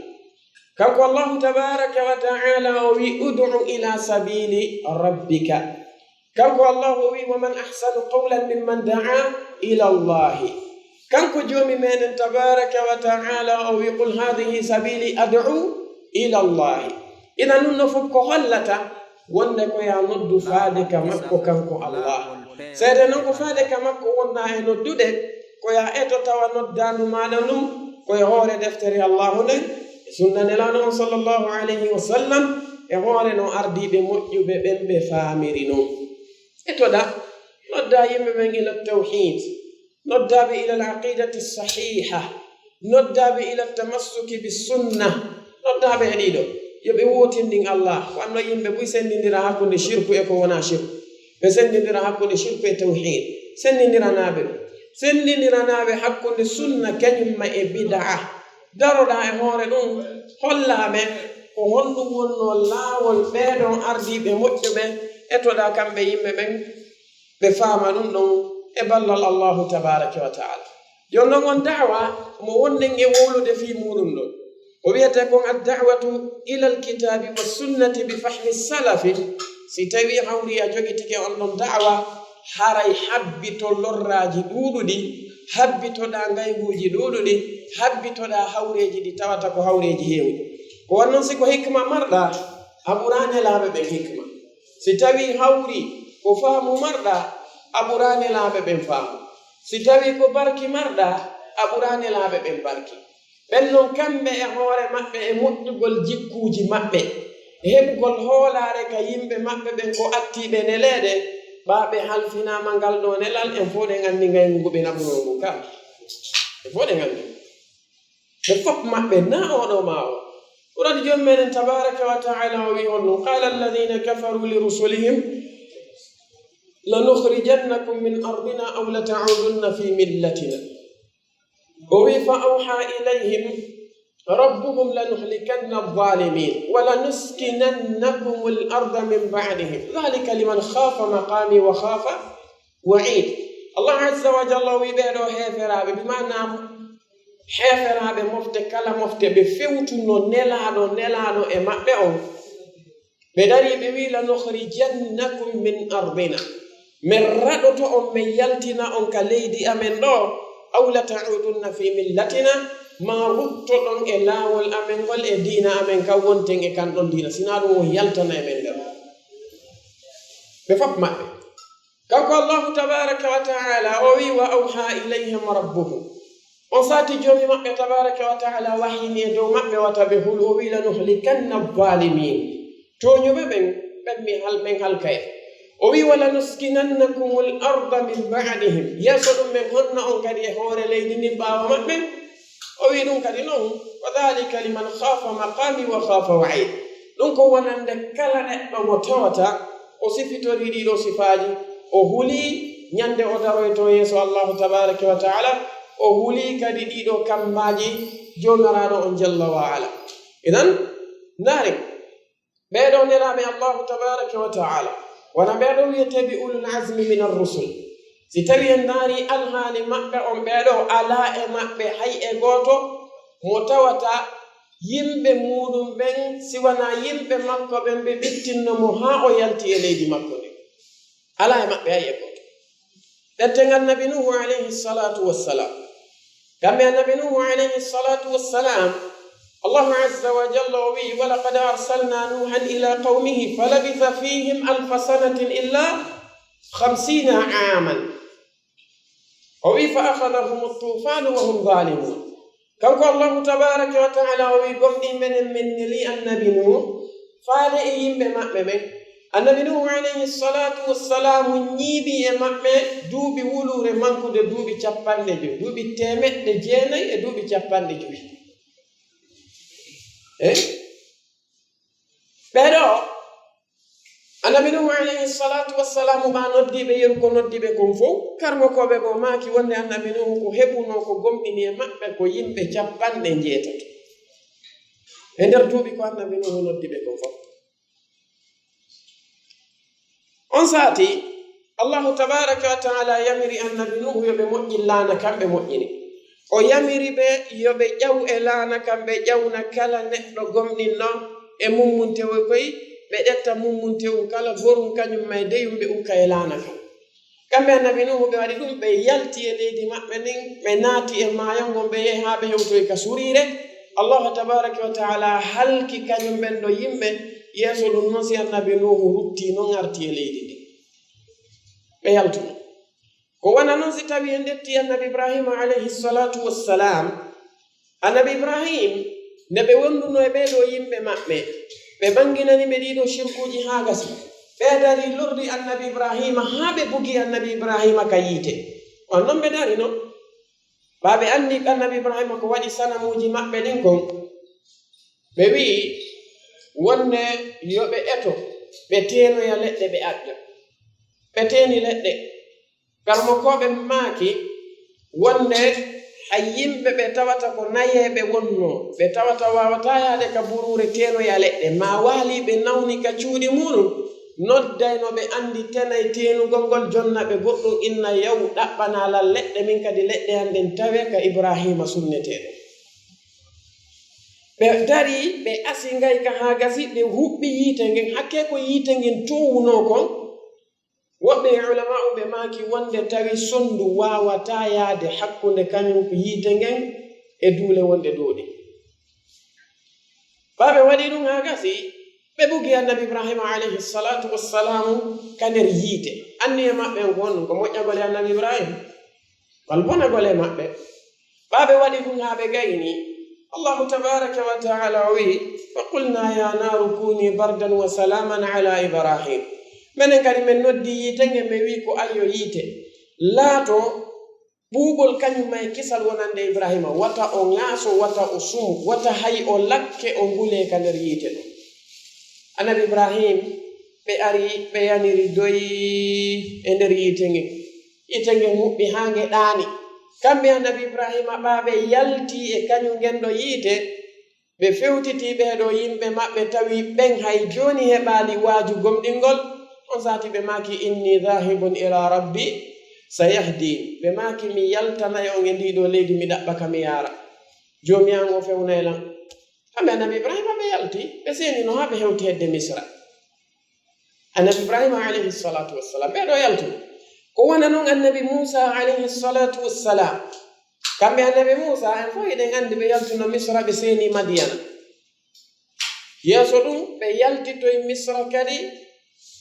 Kanko Allahu tabaraka wa ta'ala o wi, "Ud'u ila sabili rabbika." Kanko Allahu o wi, "Wa man ahsanu qawlan mimman da'a ila Allahi." Kanko Joomi meɗen tabaraka wa ta'ala o wi, "Qul hadhihi sabili ad'u ila Allahi." Ina ɗun no fof ko hollata wonde ko ya noddu faade ka makko kanko Allah. Seede non ko faade ka makko wonɗaa e noddude, ko ya eto tawa noddaandu maaɗa ndun ko e hoore deftere Allahu nden, e sunna Nelaaɗo on sallallahu alayhi wa sallam, e hoore no ardiiɓe moƴƴuɓe ɓen ɓe faamiri non. Etoɗaa, noddaa yimɓe ɓen ila tawhiid, noddaa ɓe ila al-aqiidati sahiiha, noddaa ɓe ila tamassuki bi sunna, noddaa ɓe e ɗiɗo, yo ɓe wootindin Allah, wanno yimɓe buy senndindira hakkunde shirku e ko wonaa shirku, ɓe senndindira hakkunde shirku e tawhiid, senndindiranaa ɓe ɗum, senndindiranaa ɓe hakkunde sunna kañum ma e bid'a. Daroɗaa e hoore ɗum, hollaa ɓe ko honɗum wonnoo laawol ɓee ɗon ardiiɓe moƴƴuɓe, etoɗaa kamɓe yimɓe ɓen, ɓe faama ɗum ɗon e ballal Allahu tabaraka wa ta'ala. Jooni non on da'wa mo wonɗen e wowlude fii muuɗum ɗon, o wiyetee kon ad-da'watu ila al-kitaabi wa sunnati bi fahmi salafi. Si tawii hawri a jogitike on ɗon da'wa, haray habbito lorraaji ɗuuɗuɗi, habbitoɗaa ngayguuji ɗuuɗuɗi, habbitoɗaa hawreeji ɗi tawata ko hawreeji heewuɗi. Ko wan non si ko hikma marɗaa, a ɓuraa nelaaɓe ɓen hikma. Si tawii hawri ko faamu marɗaa, a ɓuraa nelaaɓe ɓen faamu. Si tawii ko barki marɗaa, a ɓuraa nelaaɓe ɓen barki. Ɓen non kamɓe e hoore maɓɓe e moƴƴugol jikkuuji maɓɓe, e heɓugol hoolaare ka yimɓe maɓɓe ɓen ko attii ɓe neleede, ɓaa ɓe halfinaama ngal ɗoo nelal, en fow ɗen anndi ngayngu ngu ɓe naɓunoo ngun ka. En fow ɗen anndi. Ɓe fof maɓɓe, naa oo ɗoo maa oo. Qur'aani Joomi meɗen tabaaraka wa ta'aala o wi'i honno, "Qaala alladhiina kafaruu li rusulihim lanukhrijannakum min ardina aw lata'uudunna fii millatina." O wi'i, "Fa awhaa ilayhim rabbuhum lanuhlikanna adh-dhaalimiin wa lanuskinannakumul arda min ba'dihim. Dhaalika liman khaafa maqaamii wa khaafa wa'iid." Allah azza wa jalla o wi'i ɓee ɗoo heeferaaɓe, bi maanaa heeferaaɓe mofte kala mofte, ɓe fewtuno nelaaɗo, nelaaɗo e maɓɓe on. Ɓe darii ɓe wi'i, "Lanukhrijannakum min ardina." Men raɗoto on, men yaltina on ka leydi amen ɗoo. "Aw lata'uudunna fii millatina." Maa ruttoɗon e laawol amen ngol, e diina amen kan, wonten e kan ɗon diina. Si naa ɗum, on yaltanay men nder. Ɓe fof maɓɓe. Kanko Allahu tabaaraka wa ta'aala, o wi'i, "Wa awhaa ilayhim rabbuhum." On saa'i Joomi maɓɓe tabaaraka wa ta'aala wahyini e dow maɓɓe wata ɓe hulu, o wi'i, "Lanuhlikanna adh-dhaalimiin." Tooñuɓe ɓen, ɓen mi hal-, men halkay. O wi'i, "Wa lanuskinannakumul arda min ba'dihim." Yeeso ɗum men honna on kadi e hoore leydi ndin ɓaawo maɓɓe. O wi'i ɗum kadi non, "Wa dhaalika liman khaafa maqaamii wa khaafa wa'iid." Ɗum ko wonande kala neɗɗo mo tawata o sifitorii ɗii ɗoo sifaaji, o hulii ñande o daroytoo yeeso Allahu tabaaraka wa ta'aala, o hulii kadi ɗii ɗoo kammbaaji Joomiraaɗo on jalla wa ala. Idan, ndaaren, ɓee ɗoo nelaaɓe Allahu tabaaraka wa ta'aala, wona ɓee ɗoo wi'eteeɓe ulul azmi minar rusul. Si tawii en ndaarii alhaali maɓɓe on, ɓee ɗoo alaa e maɓɓe hay e gooto mo tawata yimɓe muuɗum ɓen, si wanaa yimɓe makko ɓen, ɓe ɓittinno mo haa o yalti e leydi makko ndin. Alaa e maɓɓe hay e gooto. Ɓerten Annabi Nuuhu alayhi salaatu wassalaam. Kamɓe Annabi Nuuhu alayhi salaatu wassalaam, Allahu azza wa jalla o wi'i, "Wa laqad arsalnaa Nuuhan ilaa qawmihi falabitha fiihim alfa sanatin illaa khamsiina aaman." O wi'i, "Fa akhadhahumu tuufaanu wa hum zaalimuun." Kanko Allahu tabaaraka wa ta'aala o wi'i, "Gomɗii menen men neli Annabi Nuuhu faade e yimɓe maɓɓe ɓen." Annabi Nuuhu alayhi salaatu wassalaamu ñiiɓi e maɓɓe duuɓi wuluure mankude duuɓi capanɗe jowi, duuɓi teemeɗɗe jeenayi e duuɓi capanɗe jowi. Eh? Ɓee ɗoo, Annabi Nuhu alayhi salatu wassalamu ɓa noddi ɓe yeru ko noddi ɓe kon fow, karmokooɓe goo maaki wonde Annabi Nuhu ko heɓuno ko gomɗini e maɓɓe ko yimɓe capanɗe njeetato. E nder duuɓi ko Annabi Nuhu noddi ɓe kon fow. On saati, Allahu tabaraka wa taala yamiri Annabi Nuhu yo ɓe moƴƴin laana kan, ɓe moƴƴini. O yamiri ɓe yo ɓe ƴaw e laana kan, ɓe ƴawna kala neɗɗo gomɗinɗo e mummuntewo koy, ɓe ƴetta mummuntewu kala borum kañum ma e deyum, ɓe ukka e laana kan. Kamɓe Annabi Nuhu ɓe waɗi ɗum, ɓe yalti e leydi maɓɓe ndin, ɓe naati e maayo ngon, ɓe yehi haa ɓe hewtoyi ka suriire. Allahu tabaraka wa taala halki kañum ɓen ɗo yimɓe. Yeeso ɗum non si Annabi Nuhu rutti non arti e leydi ndin. Ɓe yaltuno. Ko wona non si tawi en ƴetti Annabi Ibrahima alayhi salatu wassalam. Annabi Ibrahim, nde ɓe wonduno e ɓee ɗoo yimɓe maɓɓe, ɓe ɓanginani ɓe ɗii ɗoo sirkuuji haa gasi. Ɓe dari lorri Annabi Ibrahima haa ɓe bugi Annabi Ibrahima ka yiite. On non ɓe dari non. Ɓaa ɓe anndi Annabi Ibrahima ko waɗi sanamuuji maɓɓe ɗin kon. Ɓe wi'i wonde yo ɓe eto, ɓe teenoya leɗɗe ɓe adda. Ɓe teeni leɗɗe. Karmokooɓe maaki wonde hay yimɓe ɓe tawata ko nayeeɓe wonnoo, ɓe tawata waawataa yaade ka buruure teenoya leɗɗe, maa waalii ɓe nawni ka cuuɗi muuɗum, nodday no ɓe anndi tenay teenugol ngol, jonna ɓe goɗɗum inna yaw ɗaɓɓanaa lan leɗɗe, min kadi leɗɗe an ɗen tawee ka Ibraahiima sunneteeɗo. Ɓe darii, ɓe asi ngay ka haa gasi, ɓe huɓɓi yiite ngen, hakkee ko yiite ngen toowunoo kon. Woɓɓe e ulama'u ɓe maaki wonde tawi sonndu waawataa yaade hakkunde kañum yiite ngen e duule wonɗe dow ɗen. Ɓaa ɓe waɗi ɗum haa gasi, ɓe bugi Annabi Ibrahima alayhi salatu wassalamu ka nder yiite. Anniya maɓɓe on ko honɗum? Ko moƴƴagol e Annabi Ibrahima? Wal bonagol e maɓɓe. Ɓaa ɓe waɗi ɗum haa ɓe gayni, Allahu tabaraka wa taala o wi'i, "Fa qulna ya naru kuni bardan wa salaman ala Ibrahim." Menen kadi men noddi yiite ngen, men wi'i ko ayyo yiite, laato ɓuuɓol kañum ma e kisal wonande Ibrahima, wata o ŋaaso, wata o sumu, wata hay o lakke, o ngulee ka nder yiite ɗon. Annabi Ibrahim, ɓe ari, ɓe yaniri doy e nder yiite ngen. Yiite ngen huɓɓi haa nge ɗaani. Kamɓe Annabi Ibrahima ɓaa ɓe yalti e kañum ngen ɗo yiite, ɓe fewtiti ɓee ɗoo yimɓe maɓɓe, tawi ɓen hay jooni heɓaali waaju gomɗingol. On saati ɓe maaki, "Inni dhahibun ila rabbi sayahdin." Ɓe maaki, "Mi yaltanay on e ndii ɗoo leydi, mi ɗaɓɓa ka mi yaara. Joomi an o fewnay lan." Kamɓe Annabi Ibrahima ɓe yalti, ɓe seenino haa ɓe hewti hedde Misra. Annabi Ibrahima alayhi salatu wassalam, ɓee ɗoo yaltuno. Ko wona non Annabi Muusa alayhi salatu wassalam. Kamɓe Annabi Muusa, en fof hiɗen anndi ɓe yaltuno Misra, ɓe seeni Madiyana. Yeeso ɗum, ɓe yaltitoyi Misra kadi,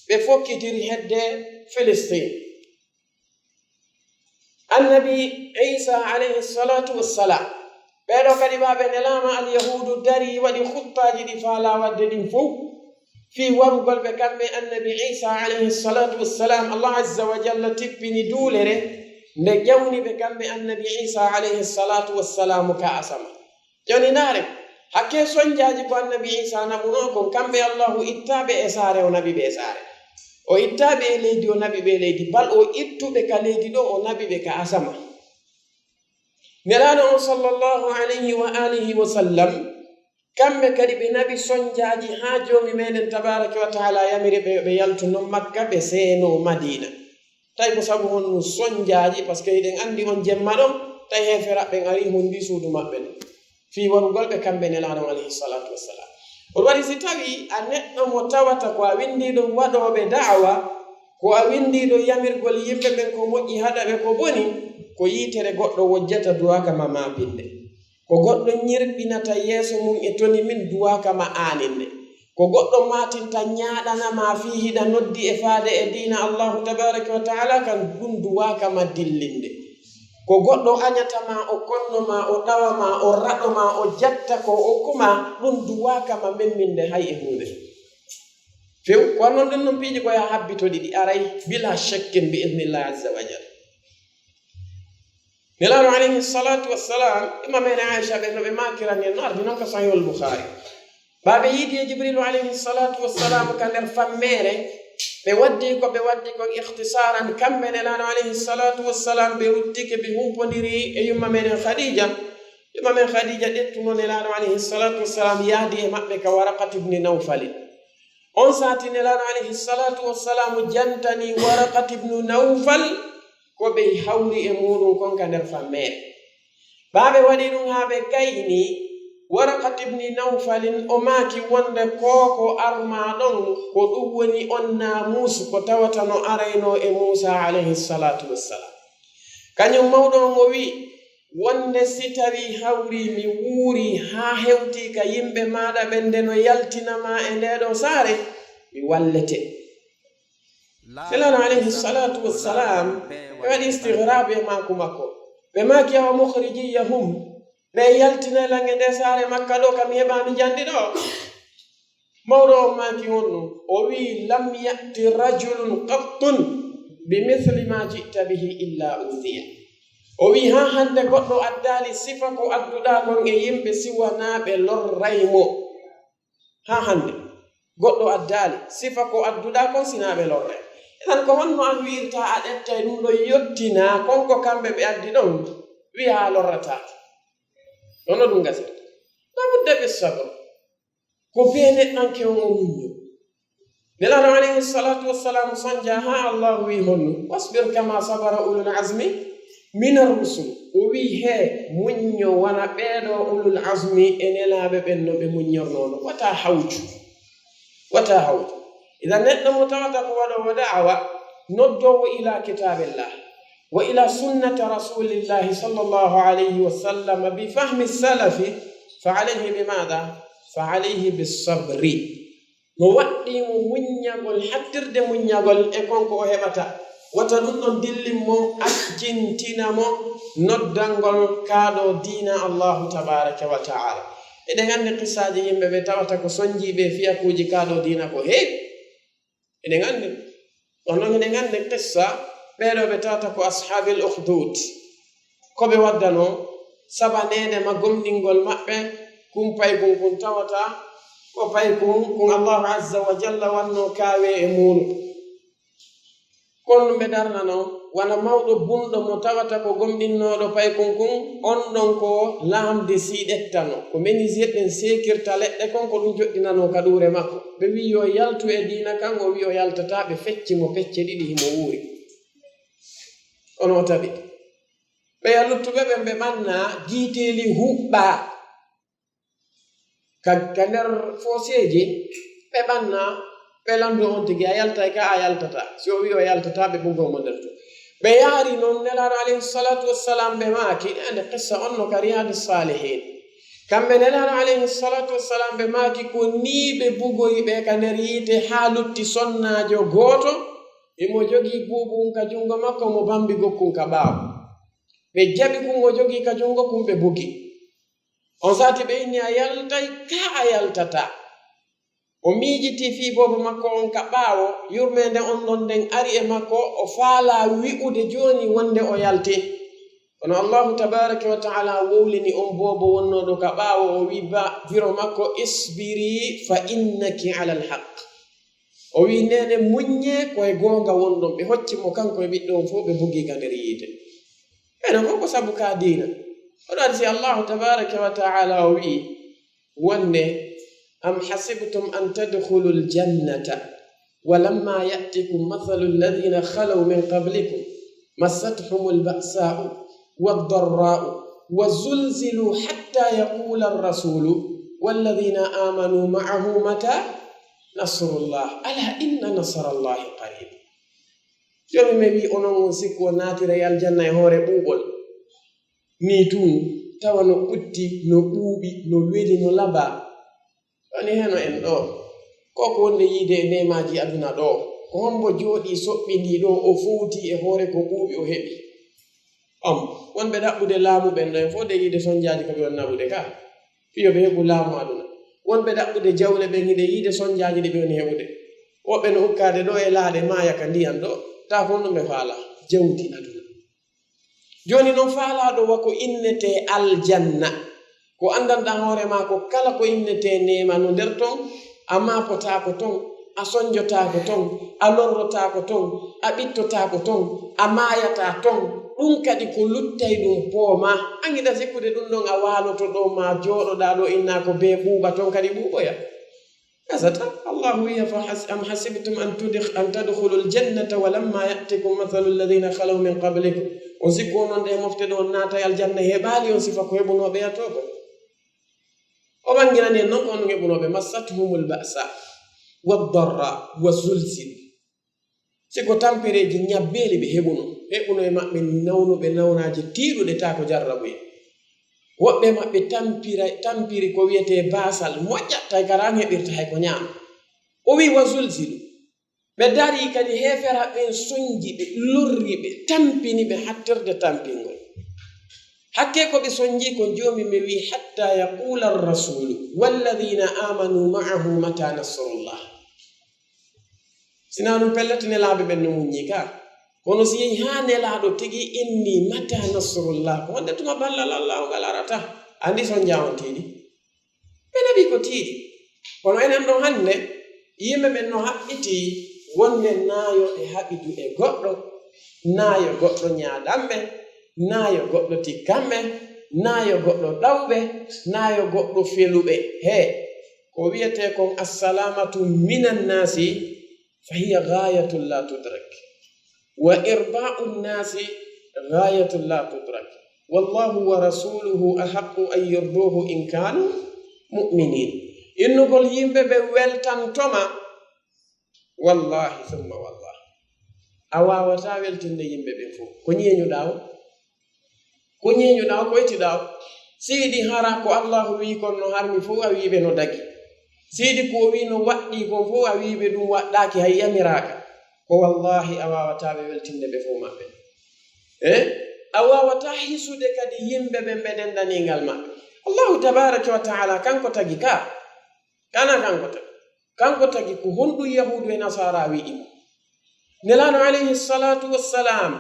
ɓe fokkitiri hedde Filistin. Annabi Iisa alayhi salatu wassalam, ɓee ɗoo kadi ɓaa ɓe nelaama, Alyahuudu darii waɗi huttaaji ɗi faalaa waɗde ɗin fof, fii warugol ɓe kamɓe Annabi Iisa alayhi salatu wassalam. Allah azza wa jalla tippini duulere nde ƴawni ɓe kamɓe Annabi Iisa alayhi salatu wassalam ka asama. Jooni ndaare, hakkee sonjaaji ko Annabi Iisa naɓunoo kon, kamɓe Allahu ittaaɓe e saare, o naɓi ɓe e saare. O ittaaɓe e leydi, o naɓi ɓe e leydi. Bal o ittuɓe ka leydi ɗoo, o naɓi ɓe ka asama. Nelaaɗo on sallallahu alayhi wa alihi wa sallam, kamɓe kadi ɓe naɓi sonjaaji haa Joomi meɗen tabaraka wa taala yamiri ɓe yo ɓe yaltu non Makka, ɓe seenoo Madiina. Tawi ko sabu honɗum sonjaaji? Parce que hiɗen anndi on jemma ɗon, tawi heeferaaɓe ɓen arii hunndii suudu maɓɓe ndun. Fii warugol ɓe kamɓe Nelaaɗo on alayhi salatu wassalam. On waɗi si tawi a neɗɗo mo tawata ko a winndiiɗo waɗooɓe da'awa, ko a winndiiɗo yamirgol yimɓe ɓen ko moƴƴi haɗa ɓe ko boni, ko yiitere goɗɗo wojjata duwaaka ma maapinde. Ko goɗɗo ñirɓinata yeeso mum e toni min duwaaka ma aaninde. Ko goɗɗo maatinta ñaaɗana ma fii hiɗa noddi e faade e diina Allahu tabaraka wa taala kan, ɗum duwaaka ma dillinde. Ko goɗɗo añata ma, o konno ma, o ɗawa ma, o raɗo ma, o jatta ko o okku ma, ɗum duwaaka ma memminde hay e huunde. Few, ko non ɗen non piiji ko ya habbito ɗiɗi aray bila shakkin bi idnillahi azza wa jalla. Nelaaɗo alayhi salatu wassalam, imam en Aisha ɓe no ɓe makiran en, no ardi non ka Sahihul Bukhari. Baaɓe yiidi e Jibrilu alayhi salatu wassalam ka nder fammeere, Ɓe waddi ko ɓe waddi kon ikhtisaran, kamɓe Nelaaɗo alayhi salatu wassalam, ɓe ruttike, ɓe humpondiri e yumma meɗen Khadija. Yumma men Khadija ƴettuno Nelaaɗo alayhi salatu wassalam, yahdi e maɓɓe ka Waraqat ibn Nawfal. On sati Nelaaɗo alayhi salatu wassalam jantani Waraqat ibn Nawfal ko ɓe hawri e muɗum kon ka nder fammeere. Ɓaaɓe waɗi ɗum haa ɓe gayni. Waraqat ibn Nawfalin o maaki wonde koko arma ɗon, ko ɗum woni on naamuusu ko tawata no arayno e Muusa alayhi salatu wassalam. Kañum mawɗo on o wi'i, wonde si tawi hawri mi wuuri haa hewti ka yimɓe maaɗa ɓen nde no yaltina ma e nde ɗo saare, mi wallete. Nelaaɗo alayhi salatu wassalam ɓe waɗi istigrabe e maaku makko. Ɓe maaki, awa mukhrijiyahum, ɓe yaltinay lan e nde saare makka ɗo, ka mi heɓa mi jandi ɗo. Mawɗo on maaki honno? O wi'i, lam ya'ti rajulun qattun bi mithli ma ji'ta bihi illa udhiya. O wi'i, haa hande goɗɗo addaali sifa ko adduɗaa kon e yimɓe si wanaa ɓe lorray mo. Haa hande goɗɗo addaali sifa ko adduɗaa kon sinaa ɓe lorray. Idan ko honno an wi'irta a ƴettay ɗum ɗo yottinaa kon ko kamɓe ɓe addi ɗon, wi'a a lorrataake? Hono ɗum gasirta? Labudda bis sabr. Ko bee neɗɗanke on o muñño. Nelaaɗo alayhi salatu wassalam sonja haa Allah wi'i honno, wasbir kama sabara ulul azmi minar rusul. O wi'i, he, muñño wona ɓeeɗo ulul azmi e nelaaɓe ɓen no ɓe muññornoono. Wata hawju. Wata hawju. Idan neɗɗo mo tawata ko waɗoowo da'awa, noddoowo ila kitabillah, wa ila sunnati rasulillahi sallallahu alayhi wa sallam bi fahmi salafi, fa alayhi bi maada? Fa alayhi bi sabri. No waɗɗii mo muññagol, hattirde muññagol e kon ko o heɓata. Wata ɗum ɗon dillin mo, accintina mo noddangol kaa ɗo diina Allahu tabaraka wa ta'ala. Eɗen anndi qissaaji yimɓe ɓe tawata ko sonjiiɓe e fiyakuuji kaa ɗo diina ko heewi. Eɗen anndi. Kono noon eɗen anndi qissa ɓeeɗo ɓe tawata ko ashaabil ukhdud. Ko ɓe waddanoo sabaneede ma gomɗingol maɓɓe, kun paykun kun tawata ko paykun kun Allahu azza wa jalla wannoo kaawe e muuɗum. Kono ɗum ɓe darnanoo, wano mawɗo bunɗo mo tawata ko gomɗinnooɗo paykun kun, on ɗon ko laamde siiɗetta no. Ko menuisier ɓen seekirta leɗɗe kon, ko ɗum joɗɗinanoo ka ɗuure makko. Ɓe wi'i yo yaltu e diina kan, o wi'i o yaltataa, ɓe fecci mo pecce ɗiɗi, himo wuuri. Kono o tabiti. Ɓeya luttuɓe ɓen, ɓe ɓanna giiteeli huɓɓaa ka, ka nder fooseeji, ɓe ɓanna, ɓe lanndoo on tigi, a yaltay ka, a yaltataa. Si o wi'i o yaltataa, ɓe bugoo mo nder ton. Ɓe yaari non Nelaaɗo alayhi salatu wassalam, ɓe maaki, ende qissa on no ka Riyadu Salihin. Kamɓe Nelaaɗo alayhi salatu wassalam, ɓe maaki ko nii ɓe bugoyi ɓe ka nder yiite haa lutti sonnaajo gooto, himo jogii buubu un ka junngo makko, mo bambi gokkun ka ɓaawo. Ɓe jaɓi kun o jogii ka junngo kun, ɓe bugi. On sati ɓe inni a yaltay, ka a yaltataa. O miijitii fii boobo makko on ka ɓaawo, yurmeende on ɗon nden ari e makko, o faalaa wi'ude jooni wonde o yalti. Kono Allahu tabaraka wa ta'ala wowlini on boobo wonnooɗo ka ɓaawo, o wi'i ba biro makko, isbiri fa innaki alal haqq. O wi'i, neene, muññee, ko e goonga wonɗon. Ɓe hocci mo kanko e ɓiɗɗo on fof, ɓe bugii ka nder yiite. Ɓen fof ko sabu ka diina. Oɗo adi si Allahu tabaraka wa ta'ala o wi'i wonde, am hasibtum an tadkhulul jannata wa lamma ya'tikum mathalul ladhina khalaw min qablikum massathumul ba'sa'u wad darra'u wa zulzilu hatta yaqula ar-rasulu wal ladhina amanu ma'ahu mata nasrullah, ala inna nasrallahi qarib. Joomi men wi'i, onon on sikku on naatiray aljanna e hoore ɓuuɓol? Nii tun, tawa no ɓutti, no ɓuuɓi, no weli, no labaa. Woni heno en ɗo. Ko ko wonde yiide e neemaaji aduna ɗo. Ko hombo jooɗii soɓɓindii ɗo, o fowtii e hoore ko ɓuuɓi o heɓi? Om, wonɓe ɗaɓɓude laamu ɓen ɗo, en fof de yiide sonjaaji ko ɓe woni naɓude ka. Fii yo ɓe heɓu laamu aduna. Wonɓe ɗaɓɓude jawle ɓen hiɗe yiide sonjaaji ɗi ɓe woni heɓude. Woɓɓe no ukkaade ɗo e laaɗe maaya ka ndiyan ɗo, taa ko honɗum ɓe faala? Jawdi aduna. Jooni non faalaaɗo wa ko innetee aljanna. Ko anndanɗaa hoore maa ko kala ko innetee neema no nder ton, a maapotaako ton. A sonjotaako ton, a lorrotaako ton, a ɓittotaako ton, a maayataa ton. Ɗum kadi ko luttay ɗum poomaa. An hiɗa sikkude ɗum ɗon a waaloto ɗo maa jooɗoɗaa ɗo innaa ko bee ɓuuɓa ton kadi ɓuuɓoya. Gasata, Allahu wiya fa has-, am hasibtum an tudkh-, an tadkhulul jannata wa lamma ya'tikum mathalul ladhina khalaw min qablikum. On sikku onon ɗe mofte ɗo on naatay aljanna heɓaali on sifa ko heɓunooɓe yatoo ko. O ɓanginani en non ko onon heɓunooɓe massathumul ba'sa wad darra wa zulzilu. Si ko tampereeji ñabbeeli ɓe heɓuno, heɓuno e maɓɓe nawnuɓe nawnaaje tiiɗuɗe taa ko jarrabuye. Woɓɓe e maɓɓe tampira, tampiri ko wiyetee baasal moƴƴa, tawi kara an heɓirta hay ko ñaama. O wi'i wa zulzilu. Ɓe darii kadi heeferaaɓe ɓen sonji ɓe, lorri ɓe, tampini ɓe hattirde tampingol. Hakkee ko ɓe sonji ko Joomi men wi'i, hatta yaqula ar-rasulu walladhina amanu ma'ahu mata nasrullah. Sinaa ɗum pellet nelaaɓe ɓen no muññi ka. Kono si yehi haa nelaaɗo tigi inni mata nasrullah, ko wonde tuma ballal Allahu ngal arata. Andi sonja on tiiɗi. Ɓe naɓi ko tiiɗi. Kono enen ɗo hannde, yimɓe ɓen no haɓɓitii wonde naayo e haɓidu e goɗɗo, naayo goɗɗo ñaaɗanɓe, naayo goɗɗo tikkanɓe, naayo goɗɗo ɗawɓe, naayo goɗɗo feluɓe. He, ko wiyetee kon assalamatu minan nasi, fa hiya gayatun la tudrak. Wa irda'u nnasi gayatun la tudrak. Wallahu wa rasuluhu ahaqqu an yurduhu in kanu mu'minin. Innugol yimɓe ɓe weltantoma, wallahi summa wallahi, a waawataa weltinde yimɓe ɓen fof. Ko ñeeñuɗaa o? Ko ñeeñuɗaa o, ko etiɗaa o? Seydi, hara ko Allahu wi'i kon no harmi fof, a wi'i ɓe no dagi. Seydi, ko o wi'i no waɗɗii kon fof, a wi'i ɓe ɗum waɗɗaaki, hay yamiraaka. Ko wallahi a waawataa ɓe weltinde ɓe fof maɓɓe. Eh? A waawataa hisude kadi yimɓe ɓen ɓe denndanii ngal maɓɓe. Allahu tabaraka wa taala kanko tagi ka. Kana kanko tagi. Kanko tagi ko honɗum Yahuudu e Nasaara wi'i mo? Nelaaɗo alayhi salatu wassalam,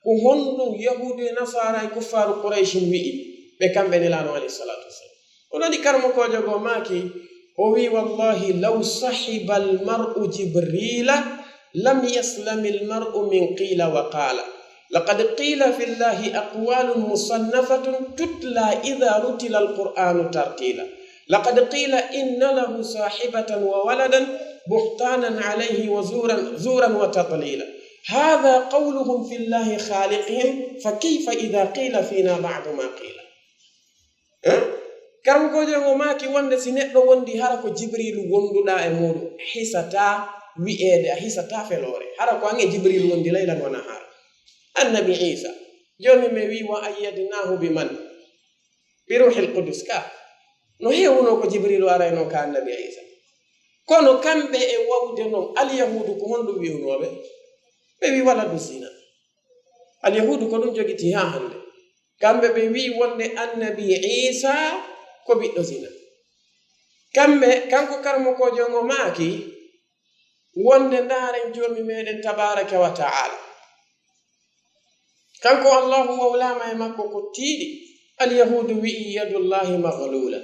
ko honɗum Yahuudu e Nasaara e kuffaaru Qurayshin wi'i ɓe kamɓe Nelaaɗo alayhi salatu wassalam? Onon waɗi karamokoojo goo maaki, o wi'i, wallahi law sahiba al-mar'u Jibrila lam yaslami al-mar'u min qila wa qala. Laqad qila fi llahi aqwalun musannafatun tutla idha rutila al-Qur'anu tartila. Laqad qila inna lahu sahibatan wa waladan buhtanan alayhi wa zuran, zuran wa tadlila. Hadha qawluhum fi llahi khaliqihim, fa kayfa idha qila fina ba'du ma qila. Eh? Karamokoojo ngo maaki wonde si neɗɗo wondi hara ko Jibrilu wonduɗaa e muuɗum, hisataa wi'eede, a hisataa feloore. Hara ko an e Jibrilu wondi laylan wa nahaara. Annabi Iisa, Joomi men wi'i, wa ayyadnahu bi man? Bi ruuhil qudus ka. No heewunoo ko Jibrilu arayno ka Annabi Iisa. Kono kamɓe e wawde non, Alyahuudu ko honɗum wi'unooɓe? Ɓe wi'i waladu zina. Alyahuudu ko ɗum jogiti haa hannde. Kamɓe ɓe wi'i wonde Annabi Iisa ko ɓiɗɗo zina. Kamɓe, kanko karamokoojo ngo maaki wonde ndaaren Joomi meɗen tabaraka wa ta'ala. Kanko Allahu wawlaama e makko ko tiiɗi. Alyahuudu wi'i yadullahi maghlula.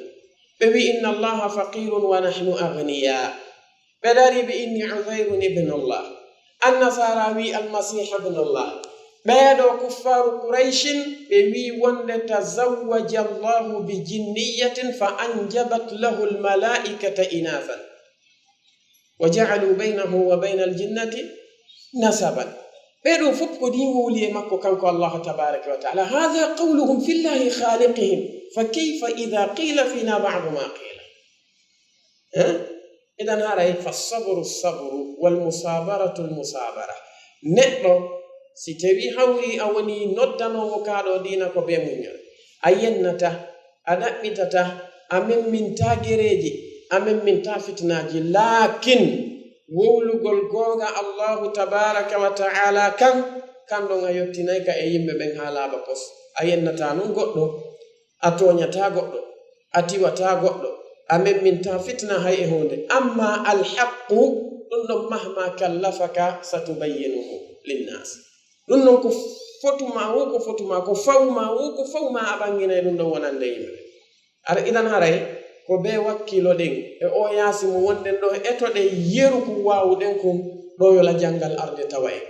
Ɓe wi'i inna Allaha faqirun wa nahnu aghniya. Ɓe dari ɓe inni Uzairun ibn Allah. Annasaara wi'i Almasiihu ibn Allah. Ɓeeɗo kuffaaru Qurayshin, ɓe wi'i wonde tazawwaja Allahu bi jinniyatin fa anjabat lahu al-malaa'ikata inathan. Wa ja'alu baynahu wa bayna al-jinnati nasaban. Ɓeeɗo fof ko ɗin wowli e makko kanko Allahu tabaraka wa ta'ala. Hadha qawluhum fi llahi khaliqihim. Fa kayfa idha qila fina ba'du ma qila? Eh? Idan haray fa sabru sabru wal musabaratu al musabara. Neɗɗo si tawi hawri a woni noddanoowo kaaɗo diina ko bee muññal. A yennata, a ɗaɓɓitata, a memminta gereeji, a memminta fitinaaji. Laakin wowlugol goonga Allahu tabaraka wa ta'ala kan, kan ɗon a yottinay ka e yimɓe ɓen haa laaɓa pos. A yennata non goɗɗo. A tooñataa goɗɗo, a tiwataa goɗɗo, a memmintaa fitna hay e huunde. Amma alhaqqu, ɗum ɗon mahma kallafaka satubayyinuhu linnaas. Ɗum ɗon ko fotu ma wo, ko fotu ma, ko fawu ma wo, ko fawu ma a ɓanginay ɗum ɗon wonande yimɓe. Ara idan haray, ko bee wakkiloɗen e oo yaasi mo wonɗen ɗoo, etoɗen yeru kun waawuɗen kun ɗoo yola janngal arde tawa en.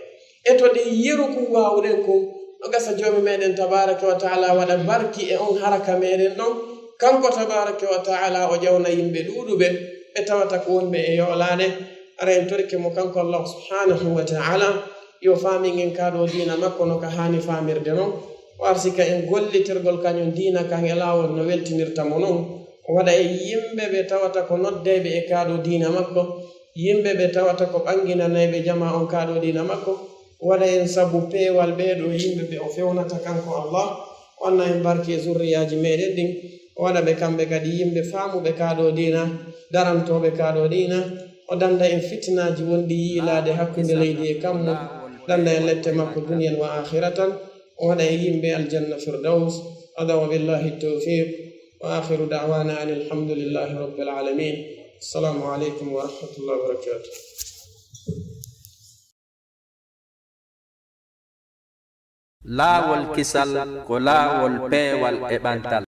Etoɗen yeru kun waawuɗen kun, no gasa Joomi meɗen tabaaraka wa ta'ala waɗa barki e on haraka meɗen ɗon. Kanko tabaaraka wa ta'ala o ƴawna yimɓe ɗuuɗuɓe ɓe tawata ko wonɓe e yoolaade. Hara en torike mo kanko Allah subhanahu wa ta'ala yo faamin en kaa ɗoo diina makko no ka haani faamirde non. O arsika en gollitirgol kañum diina kan e laawol no weltinirta mo non. O waɗa en yimɓe ɓe tawata ko noddeeɓe e kaa ɗoo diina makko, yimɓe ɓe tawata ko ɓannginanayɓe jamaa on kaa ɗoo diina makko. O waɗa en sabu peewal ɓee ɗoo yimɓe ɓe o fewnata kanko Allah. O wanna en barki e zurriyaaji meɗen ɗin. O waɗa ɓe kamɓe kadi yimɓe faamuɓe kaa ɗoo diina, darantooɓe kaa ɗoo diina. O dannda en fitinaaji wonɗi yiilaade hakkunde leydi e kammu. Dannda en lette makko duniyan wa aakhiratan. O waɗa en yimɓe aljanna Firdaws. Hada wa billahi tawfiq. Wa akhiru da'wana anil hamdulillahi rabbil alamin. Assalamu alaikum wa rahmatullahi wa barakatuh. Laawol kisal ko laawol peewal e ɓantal.